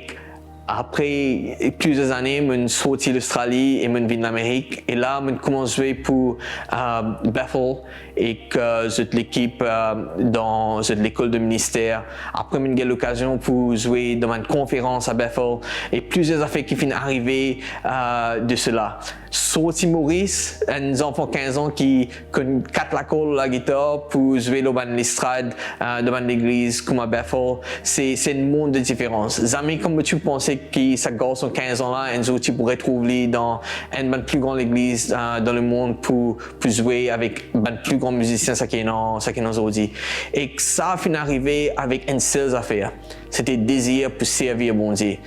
apre plizier zane, mo sorti Lostrali e mo vinn Lamerik. E la, mo koumans zwe pou, ah, Bethel ek, eh, zot lekip, eh, dan zot lekol de minister. Apre, mo gagn lokazion pou zwe dan bann konferans a Bethel e plizier zafer ki finn arive, eh, de sela. Sorti Moris, enn zanfan kinz an ki konn kat lakor lagitar pou zwe lor bann lestrad, eh, dan bann legliz kouma Bethel, se, se enn mond de diferans. Zame kouma mo ti panse ki sa garson kinz an la, enn zour ti pou retrouv li dan enn bann pli gran legliz, eh, dan lemond pou, pou zwe avek bann pli gran mizisien sa ki ena, sa ki ena zordi. E sa finn arive avek enn sel zafer. Se ti dezir pou servi Bondie.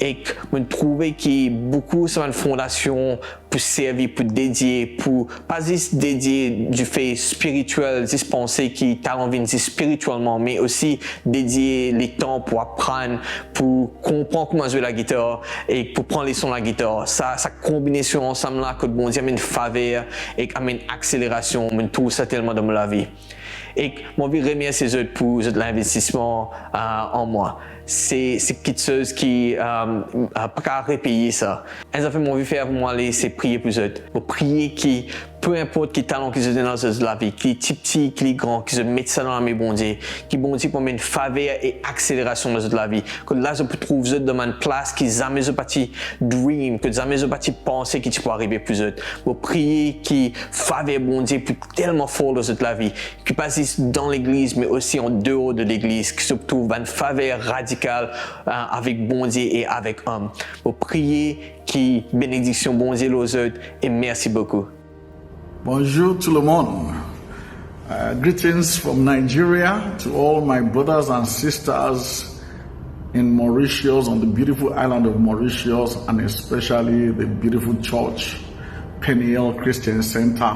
E mo trouve ki boukou sa bann fondasion pou servi, pou dedie, pou pa zis dedie dife spiritiel, zis panse ki talon vinn zis spiritielman, me osi dedie letan pou aprann, pou konpran kouma zwe lagitar e pou pran leson lagitar. Sa, sa konbinezion ansam la kot Bondie amenn faver ek amenn akselerasion, mo trouv sa telman dan mo lavi. E mo anvi remersie zot pou zot linvestisman, ah, an mwa. Se, se kiksoz ki, ah, ah, pa kav repeye sa. Enn zafer mo anvi fer avan mo ale, se priye pou zot. Mo priye ki, pe inport ki talon ki zot ena dan zot lavi, ki li tipti, ki li gran, ki zot met sa dan lame Bondie, ki Bondie pou amenn faver e akselerasion dan zot lavi. Kot la zot pou trouv zot dan bann plas ki zame zot pa ti dream, kot zame zot pa ti panse ki ti pou arive pou zot. Mo priye ki faver Bondie pou telman for dan zot lavi, ki pa zis dan legliz, me osi an deor de legliz, ki zot pou trouv bann faver radikal, eh, avek Bondie e avek om. Mo priye ki benediksion Bondie lor zot e mersi boukou. Bonjour tout le monde. Uh, greetings from Nigeria to all my brothers and sisters in Mauritius, on the beautiful island of Mauritius, and especially the beautiful church, Peniel Christian Center.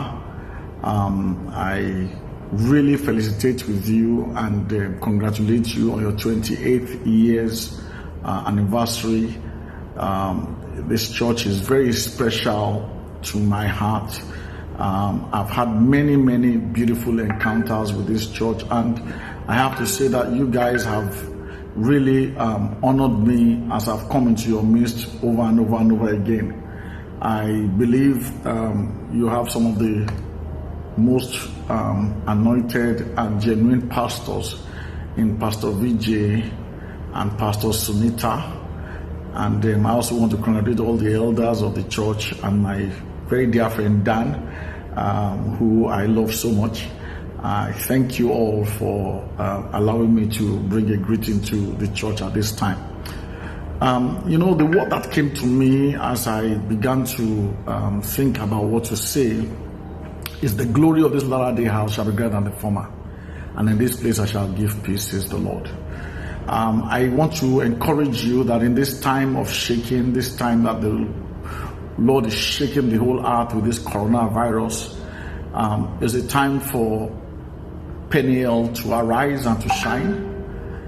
Um, I really felicitate with you and uh, congratulate you on your twenty-eighth year's uh, anniversary. Um, this church is very special to my heart. Um, I've had many, many beautiful encounters with this church, and I have to say that you guys have really um, honored me as I've come into your midst over and over and over again. I believe um, you have some of the most um, anointed and genuine pastors in Pastor Vijay and Pastor Sunita. And um, I also want to congratulate all the elders of the church and my very dear friend Dan, um, who I love so much. I thank you all for uh, allowing me to bring a greeting to the church at this time. Um, you know, the word that came to me as I began to um, think about what to say is, "The glory of this latter day house shall be greater than the former. And in this place I shall give peace," says the Lord. Um, I want to encourage you that in this time of shaking, this time that the Lord is shaking the whole earth with this coronavirus, um, is a time for Peniel to arise and to shine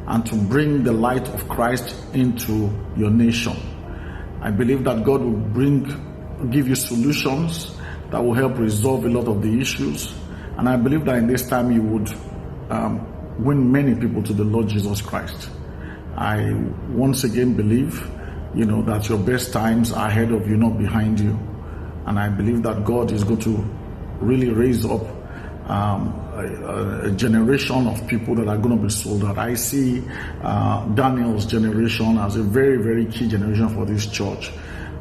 and to bring the light of Christ into your nation. I believe that God will bring, give you solutions that will help resolve a lot of the issues. And I believe that in this time you would um, win many people to the Lord Jesus Christ. I once again believe, you know, that your best times are ahead of you, not behind you. And I believe that God is going to really raise up um, a, a generation of people that are going to be sold out. I see uh, Daniel's generation as a very, very key generation for this church.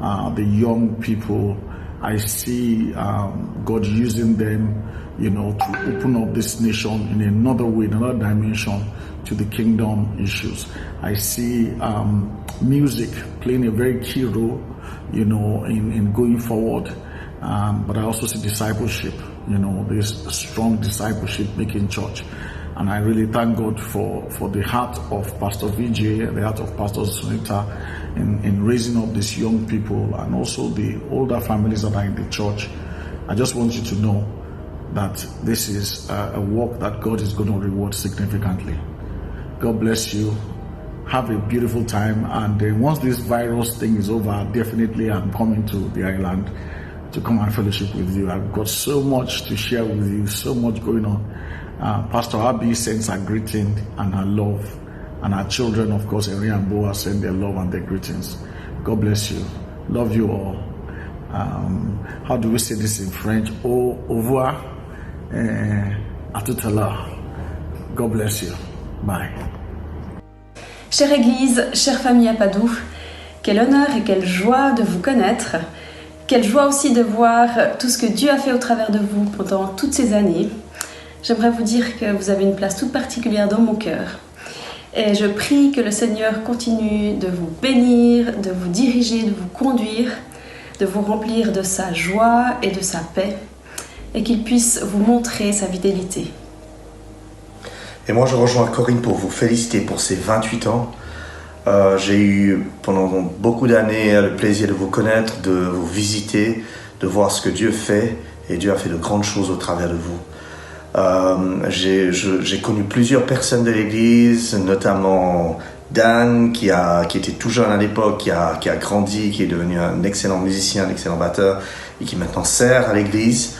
Uh, the young people, I see um, God using them, you know, to open up this nation in another way, in another dimension to the kingdom issues. I see um, music playing a very key role, you know, in, in going forward. Um, but I also see discipleship, you know, this strong discipleship making church. And I really thank God for, for the heart of Pastor Vijay, the heart of Pastor Sunita in, in raising up these young people and also the older families that are in the church. I just want you to know that this is a, a work that God is going to reward significantly. God bless you. Have a beautiful time. And uh, once this virus thing is over, definitely I'm coming to the island to come and fellowship with you. I've got so much to share with you, so much going on. Uh, Pastor Abi sends her greeting and her love. And her children, of course, Henry and Boa, send their love and their greetings. God bless you. Love you all. Um, how do we say this in French? Au, au revoir. Eh, à tout à l'heure. God bless you. Bye. Chère Église, chère famille à Padoue, quel honneur et quelle joie de vous connaître. Quelle joie aussi de voir tout ce que Dieu a fait au travers de vous pendant toutes ces années. J'aimerais vous dire que vous avez une place toute particulière dans mon cœur. Et je prie que le Seigneur continue de vous bénir, de vous diriger, de vous conduire, de vous remplir de sa joie et de sa paix, et qu'il puisse vous montrer sa fidélité. Et moi, je rejoins Corinne pour vous féliciter pour ces vingt-huit ans. Euh, j'ai eu pendant beaucoup d'années le plaisir de vous connaître, de vous visiter, de voir ce que Dieu fait, et Dieu a fait de grandes choses au travers de vous. Euh, j'ai, je- j'ai connu plusieurs personnes de l'Église, notamment Dan, qui, a, qui était tout jeune à l'époque, qui a, qui a grandi, qui est devenu un excellent musicien, un excellent batteur, et qui maintenant sert à l'Église.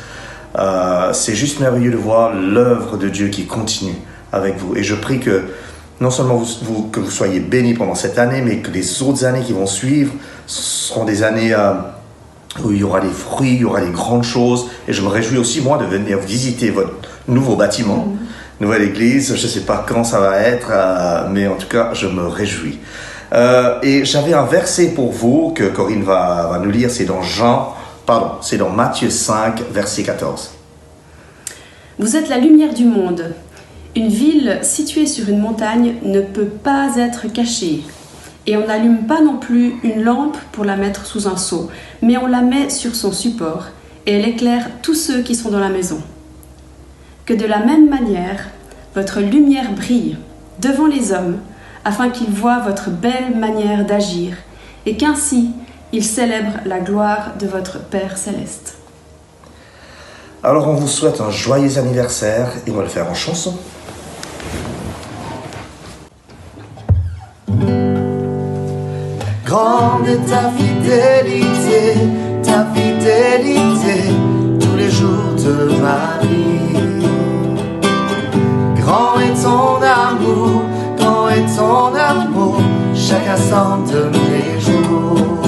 Euh, c'est juste merveilleux de voir l'œuvre de Dieu qui continue avec vous. Et je prie que non seulement vous, vous- que vous soyez bénis pendant cette année, mais que les autres années qui vont suivre seront des années euh, où il y aura des fruits, il y aura des grandes choses. Et je me réjouis aussi, moi, de venir visiter votre nouveau bâtiment, nouvelle église. Je ne sais pas quand ça va être, euh, mais en tout cas, je me réjouis. Euh, et j'avais un verset pour vous que Corinne va, va nous lire. C'est dans Jean, pardon, c'est dans Matthieu cinq, verset quatorze. Vous êtes la lumière du monde. Une ville située sur une montagne ne peut pas être cachée. Et on n'allume pas non plus une lampe pour la mettre sous un seau, mais on la met sur son support, et elle éclaire tous ceux qui sont dans la maison. Que de la même manière, votre lumière brille devant les hommes, afin qu'ils voient votre belle manière d'agir, et qu'ainsi ils célèbrent la gloire de votre Père céleste. Alors, on vous souhaite un joyeux anniversaire et on va le faire en chanson. Grande est ta fidélité, ta fidélité, tous les jours de ma vie. Grand est ton amour, grand est ton amour, chaque instant de mes jours.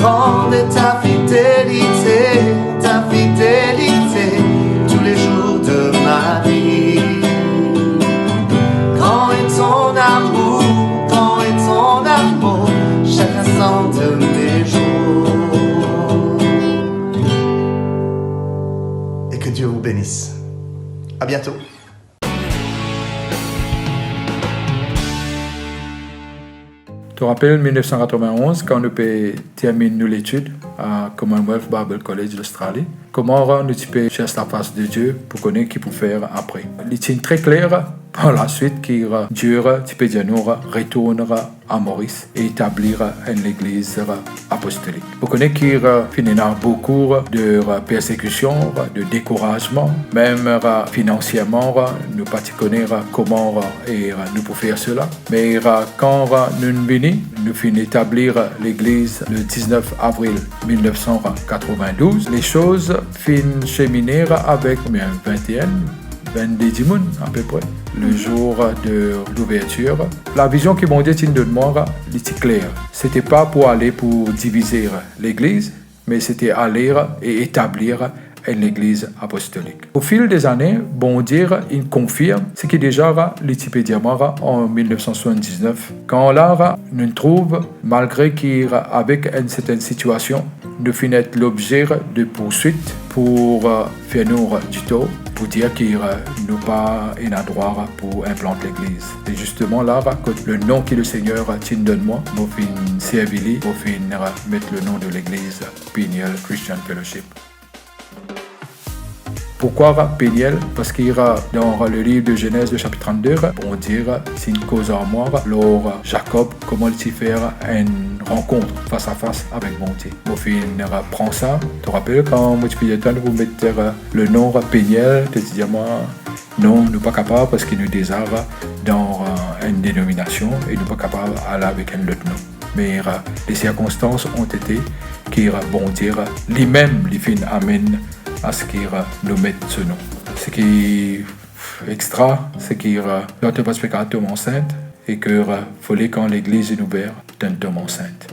Grande est ta fidélité, ta fidélité, tous les jours de ma vie. Grand est ton amour, grand est ton amour, chaque instant de mes jours. Et que Dieu vous bénisse. À bientôt. To rapel mil nef san katrovin-onz, kan nou pe terminn nou letid a Commonwealth Bible College, Lostrali, kouma nou ti pe sers lafas de Die pou kone ki pou fer apre. Li ti tre kler par laswit ki Die ti pe dir nou retourn a Moris e etablir enn legliz apostolik. Mo kone ki finn ena boukou de persekision, de dekourazman, mem finansierman, nou pa ti kone kouma e nou pou fer sela. Me kan nou vini, nou finn etablir legliz le diznef avril mil nef san katrovin-douz. Lesoz finn semine avek konbien? Vinte-enn, vennde dimoun apepre, le zour de louvertir. Lavizion ki Bondie ti donn mwa, li ti kler. Sete pa pou ale pou divize legliz, me sete ale e etablir enn legliz apostolik. Au fil des années, Bondie inn konfirm seki deza li ti pe dir mwa an mil nef san swasanndiznef. Kan la, nou trouv, malgre ki avek enn sertenn sitiasion, nou finn et lobze de pourswit pou, euh, fer nou ditor, pou dir ki, euh, nou pa ena drwa pou inplant legliz. E zisteman la, kot le nom ki Lesegner ti donn mwa, mo finn servi li, mo finn, euh, met le nom de legliz Peniel Christian Fellowship. Pourkwa Peniel? Parski, euh, dan le liv de Zenez, le sapit trannde, Bondie ti koz ar mwa lor Jakob, kouma li ti fer enn rankont fas a fas avek Bondie. Mo finn pran sa. To rapel kan mo ti pe dir twa nou pou met, euh, le nom Peniel, to ti dir mwa, non, nou pa kapav parski nou deza dan, euh, enn denominasion e nou pa kapav al avek enn lot nom. Me, euh, les circonstances ont été ki, euh, Bondie, euh, limem, li finn amenn aski, euh, nou met so nom. Seki extra, seki, euh, Docteur Pascal tom ansint e ki, euh, fale kan legliz inn ouver, to inn tom ansint.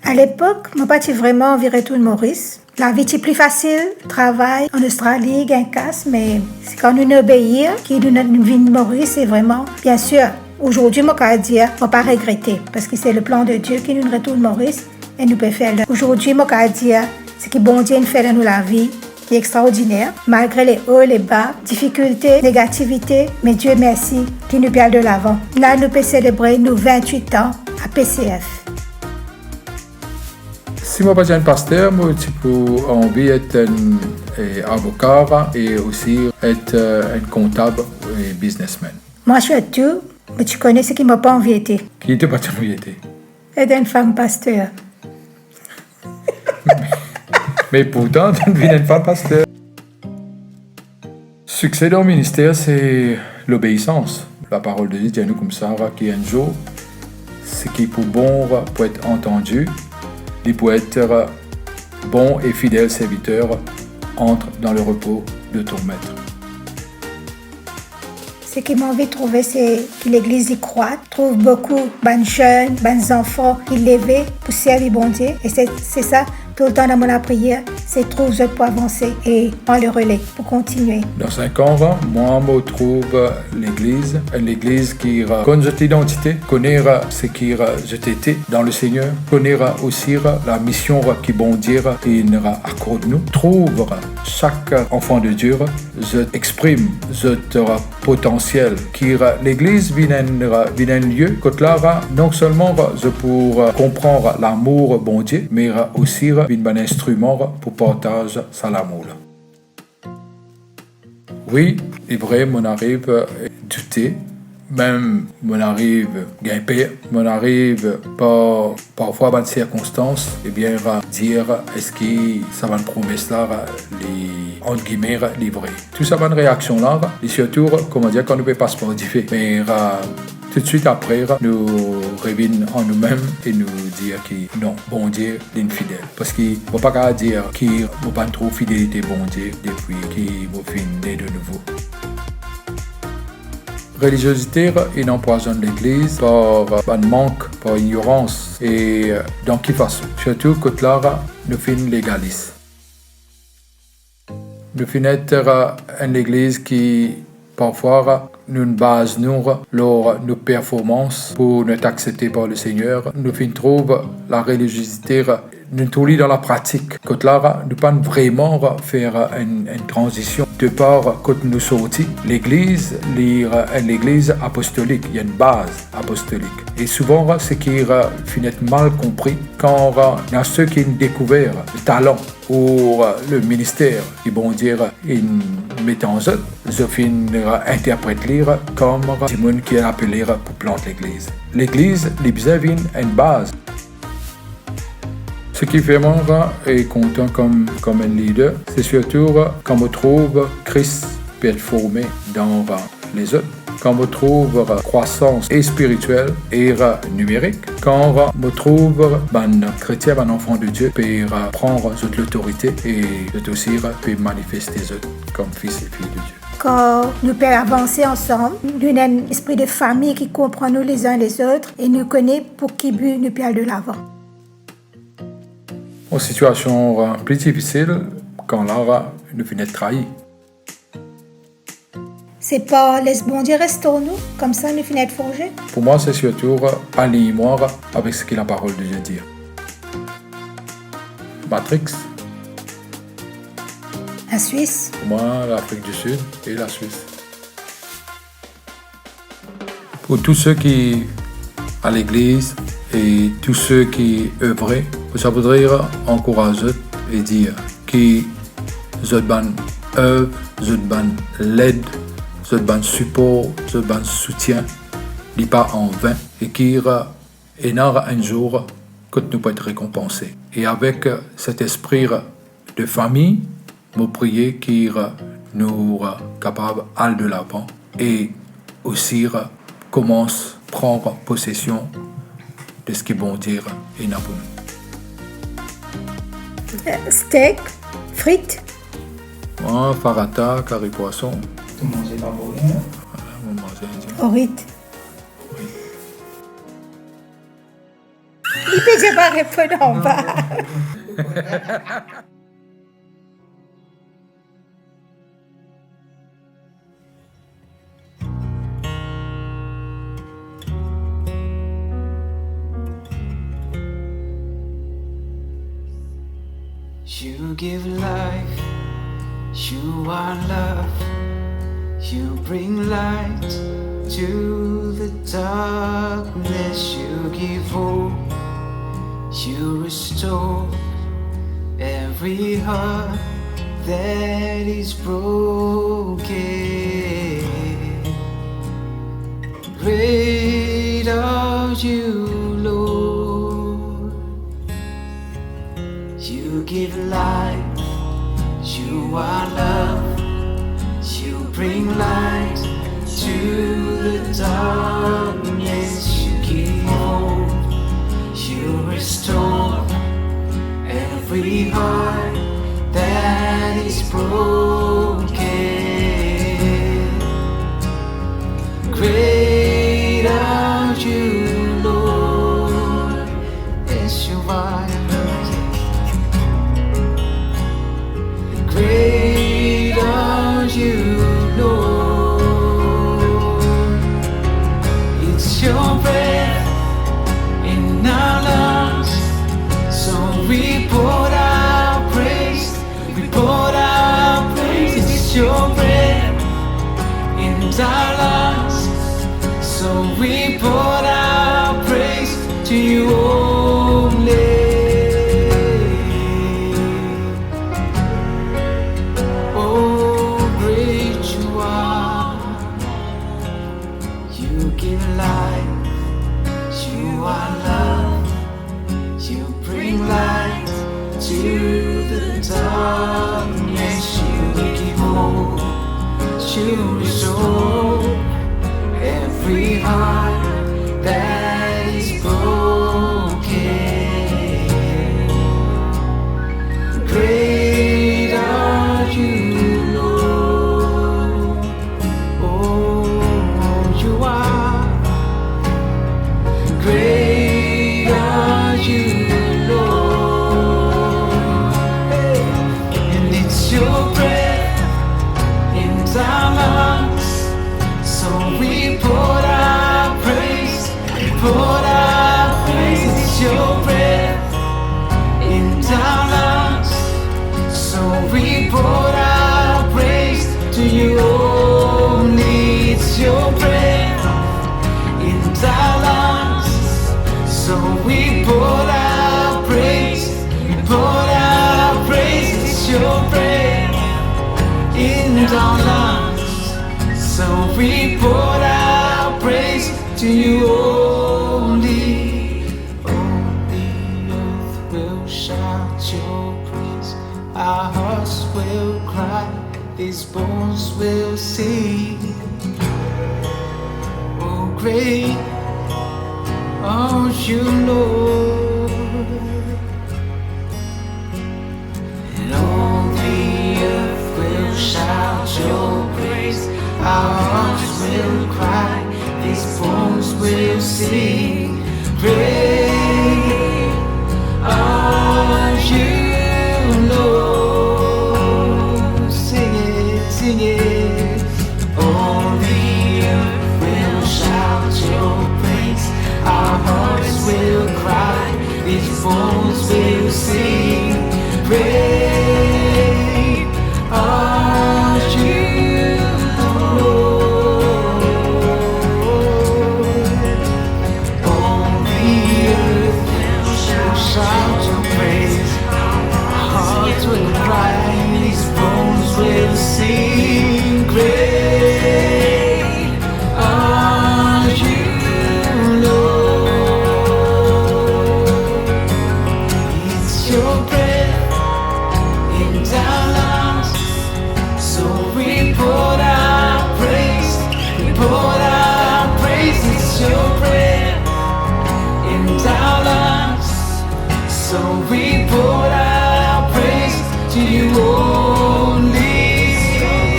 A lepok, mo pa ti vreman anvi retourn Moris. Lavi ti pli fasil, travay an Ostrali, gagn kas, me se kan nou, nou obeir ki nou, nou vinn Moris, se vreman, biensir, azordi mo kapav dir, mo pa regrete, parski se le plan de Dieu ki nou retourn Moris e nou pe fer la. Azordi mo kapav dir, seki Bondie inn fer dan nou lavi, ki extraordiner, malgre le o, le ba, difikilte, negativite, me Dieu mersi ki nou pe al de lavan. La nou pe selebre nou vintwit an a P C F. Si mo pa ti enn paster, mo ti pou anvi et enn, eh, avoka e osi et, eh, enn kontab e biznesmenn. Mwa sirtou, mo ti kone seki mo pa anvi ete. Ki to pa ti anvi ete? Et enn fam paster. Me pourtan, to vinn enn fam paster. Sikse dan minister, se lobeisans. Laparol de Die dir nou koumsa, ki enn zour, seki pou bon pou et antandi, li pou et bon e fidel serviter, entre dans le repos de ton maître. Seki mo anvi trouve, se ki legliz li krwat, trouv boukou bann zenn, bann zanfan ki leve pou servi Bondie. E se, se sa, toultan dan mo lapriyer, se trouv zot pou avanse e pran le rele, pou kontigne. Dan sink an, mwa, mo trouv legliz, enn legliz ki konn zot idantite, kone seki zot ete dan Lesegner, kone osi lamision ki Bondie inn akord nou. Trouv sak anfan de Die, zot exprim zot, euh, potansiel, ki, euh, legliz vinn enn, euh, vinn enn lie kot la, euh, non selman, euh, zot pou, euh, konpran lamour Bondie, me, euh, osi, euh, vinn bann instriman, euh, pou partaz sa lamour la. Wi, li vre, mo ariv, euh, doute, Mem mo'nn ariv gagn per, mo'nn ariv par, parfwa bann sirkonstans, ebien, dir eski sa bann promes la, li, ant gime, li vre. Tou sa bann reaksion la, li sirtou, kouma dir, kan nou pe pas par dife. Me, toutswit apre, nou revinn an noumem e nou dir ki non, Bondie, linn fidel. Parski mo pa kapav dir ki mo pa'nn trouv fidelite Bondie depi ki mo finn ne de nouvo. Reliziozite inn anpwazonn legliz par bann mank, par ignorans e, dan ki fason? Sirtou kot la nou finn legalis. Nou finn et enn legliz ki parfwa nou'nn baz nou lor nou performans pou nou et aksepte par Lesegner. Nou finn trouv lareliziozite, nou trouv li dan lapratik. Kot la nou pa'nn vreman fer enn, enn tranzision. Depar kot nou sorti, legliz, li enn legliz apostolik, li enn baz apostolik. E souvan, seki finn et mal konpri, kan ena seki dekouver talan ou, eh, le minister ki Bondie inn met an zot, zot finn, eh, interpret li kom dimoun ki apele pou plant legliz. Legliz, li bizin vinn enn baz. Seki fer mwa kontan kom, kom enn lider, se sirtou kan mo trouv Kris performe dan lezot. Kan mo trouv krwasans e spiritiel e nimerik, kan mo trouv bann kretien, bann anfan de Die pe pran zot lotorite e zot osi pe manifeste zot kom fis e fiy de Die. Kan nou pe avanse ansam, nou ena enn lespri de fami ki konpran nou lezin lezot e nou kone pou ki bi nou pe al de lavan. Enn sitiasion pli difisil, kan la nou finn et trayi. Se pa les Bondie restor nou, koumsa nou finn et forze. Pou mwa, se sirtou align mwa avek seki laparol de Die dir. Matrix. Laswis. Pou mwa, Lafrik di Sid e Laswis. Pou tou seki a legliz e tou seki evre, pou sa voudre ankouraz zot e dir ki zot bann ev, zot bann led, zot bann sipor, zot bann soutien, li pa an vin e ki ena enn zour kot nou pou et rekonpanse. E avek set espri de fami, mo priye ki nou kapav al de lavan e osi koumans pran posesion de seki Bondie ena pou nou. Stek, frit. Mwa, farata, kari pwason. Ou manze pa pou rien? Mwa, mo manze indien. Orit. Li pe dir pa reponn anba. You give life, you are love, you bring light to the darkness, you give hope, you restore every heart that is broken. Great are you, Lord. You give life, you are love, you bring light to the darkness, you give hope, you restore every heart that is broken. Great are you, Lord. Yes, you are. Great are you, Lord. It's your breath in our lungs, so we pour our praise. We pour our praise, it's your breath in our lungs. So we pour our praise to you only. Oh, great you are. You give life, you are love, you bring light to the darkness, you give hope, you restore every heart that is broken. Great are you, Lord. Oh, you are. Great are you, Lord. Hey. And it's your breath in our lungs. So we pour our praise, we pour our praise. It's your breath in our lungs. So we pour our praise to you only. It's your breath in our lungs. So we pour our praise, we pour our praise. It's your breath in our lungs. So we pour our praise to you only. All the earth will shout your praise. Our hearts will cry. These bones will sing. Oh, great are you, Lord. And all the earth will shout your praise. Our hearts will cry. These bones will sing. Great are you, Lord. Sing it, sing it. All the earth will shout your praise. Our hearts will cry. These bones will sing. Great are you, Lord. All the earth will shout your praise. Hearts will cry, these bones will sing. Great are you, Lord. It's your breath in our lungs. So we pour our praise, we pour our praise. It's your breath in our lungs. So we pour our praise to you only.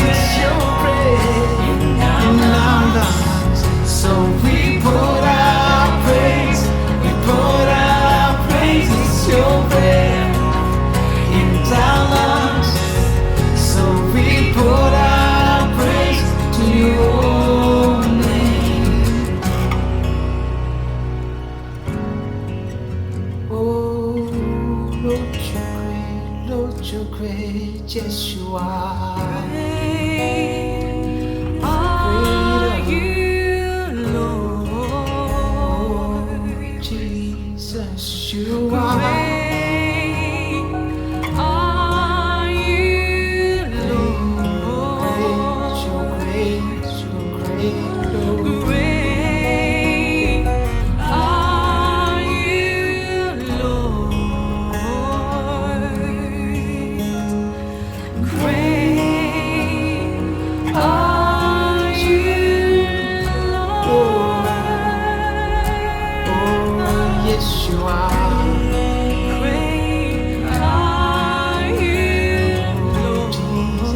It's your breath in our lungs. So we pour our praise, we pour our praise. It's your breath in our lungs. So we pour our praise to you only. Oh, Lord, you're great, Lord, you're great, yes, you are. Great are you, Lord. Oh, Jesus, you are. Great are you, Lord. Great, you're great, you're great, Lord. Great are you, Lord. Great are you, Lord. Oh, yes, you are. Great are you, Lord. Jesus.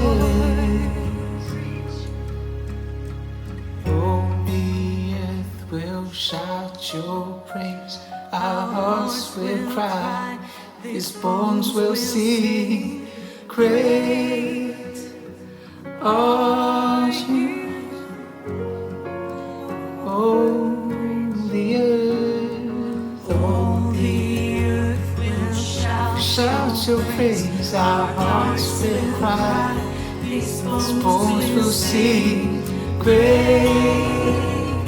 All the earth will shout your praise. Our hearts will cry. These bones will sing. Great are you, oh, the earth. All the earth will shout, shout your praise. Our hearts will cry. These bones will sing. Great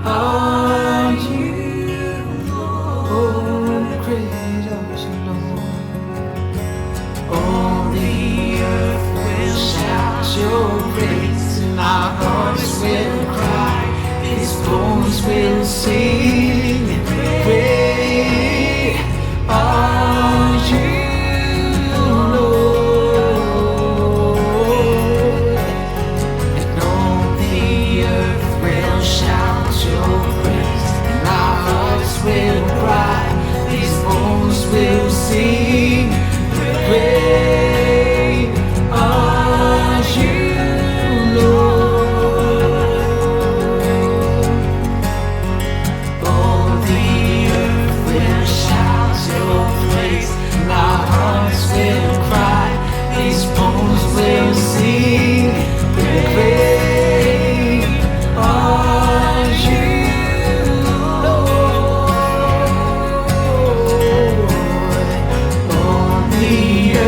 are you, Lord. Oh, great are you, Lord. All the earth will shout your praise, and our hearts will cry. These Will sing, "Great are you, Lord." And all the earth will shout your praise, and our hearts will cry, these bones will sing, "Great are you, Lord." All the earth will shout your praise, and our hearts will cry, these bones will sing, "Great are you, Lord." All the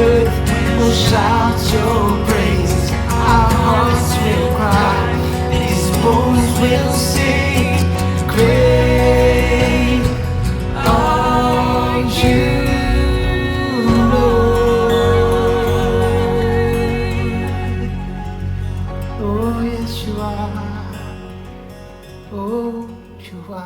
earth will shout your praise, our hearts will cry, these bones will sing, "Great are you, Lord." Oh, Yeshua. Oh, Yeshua.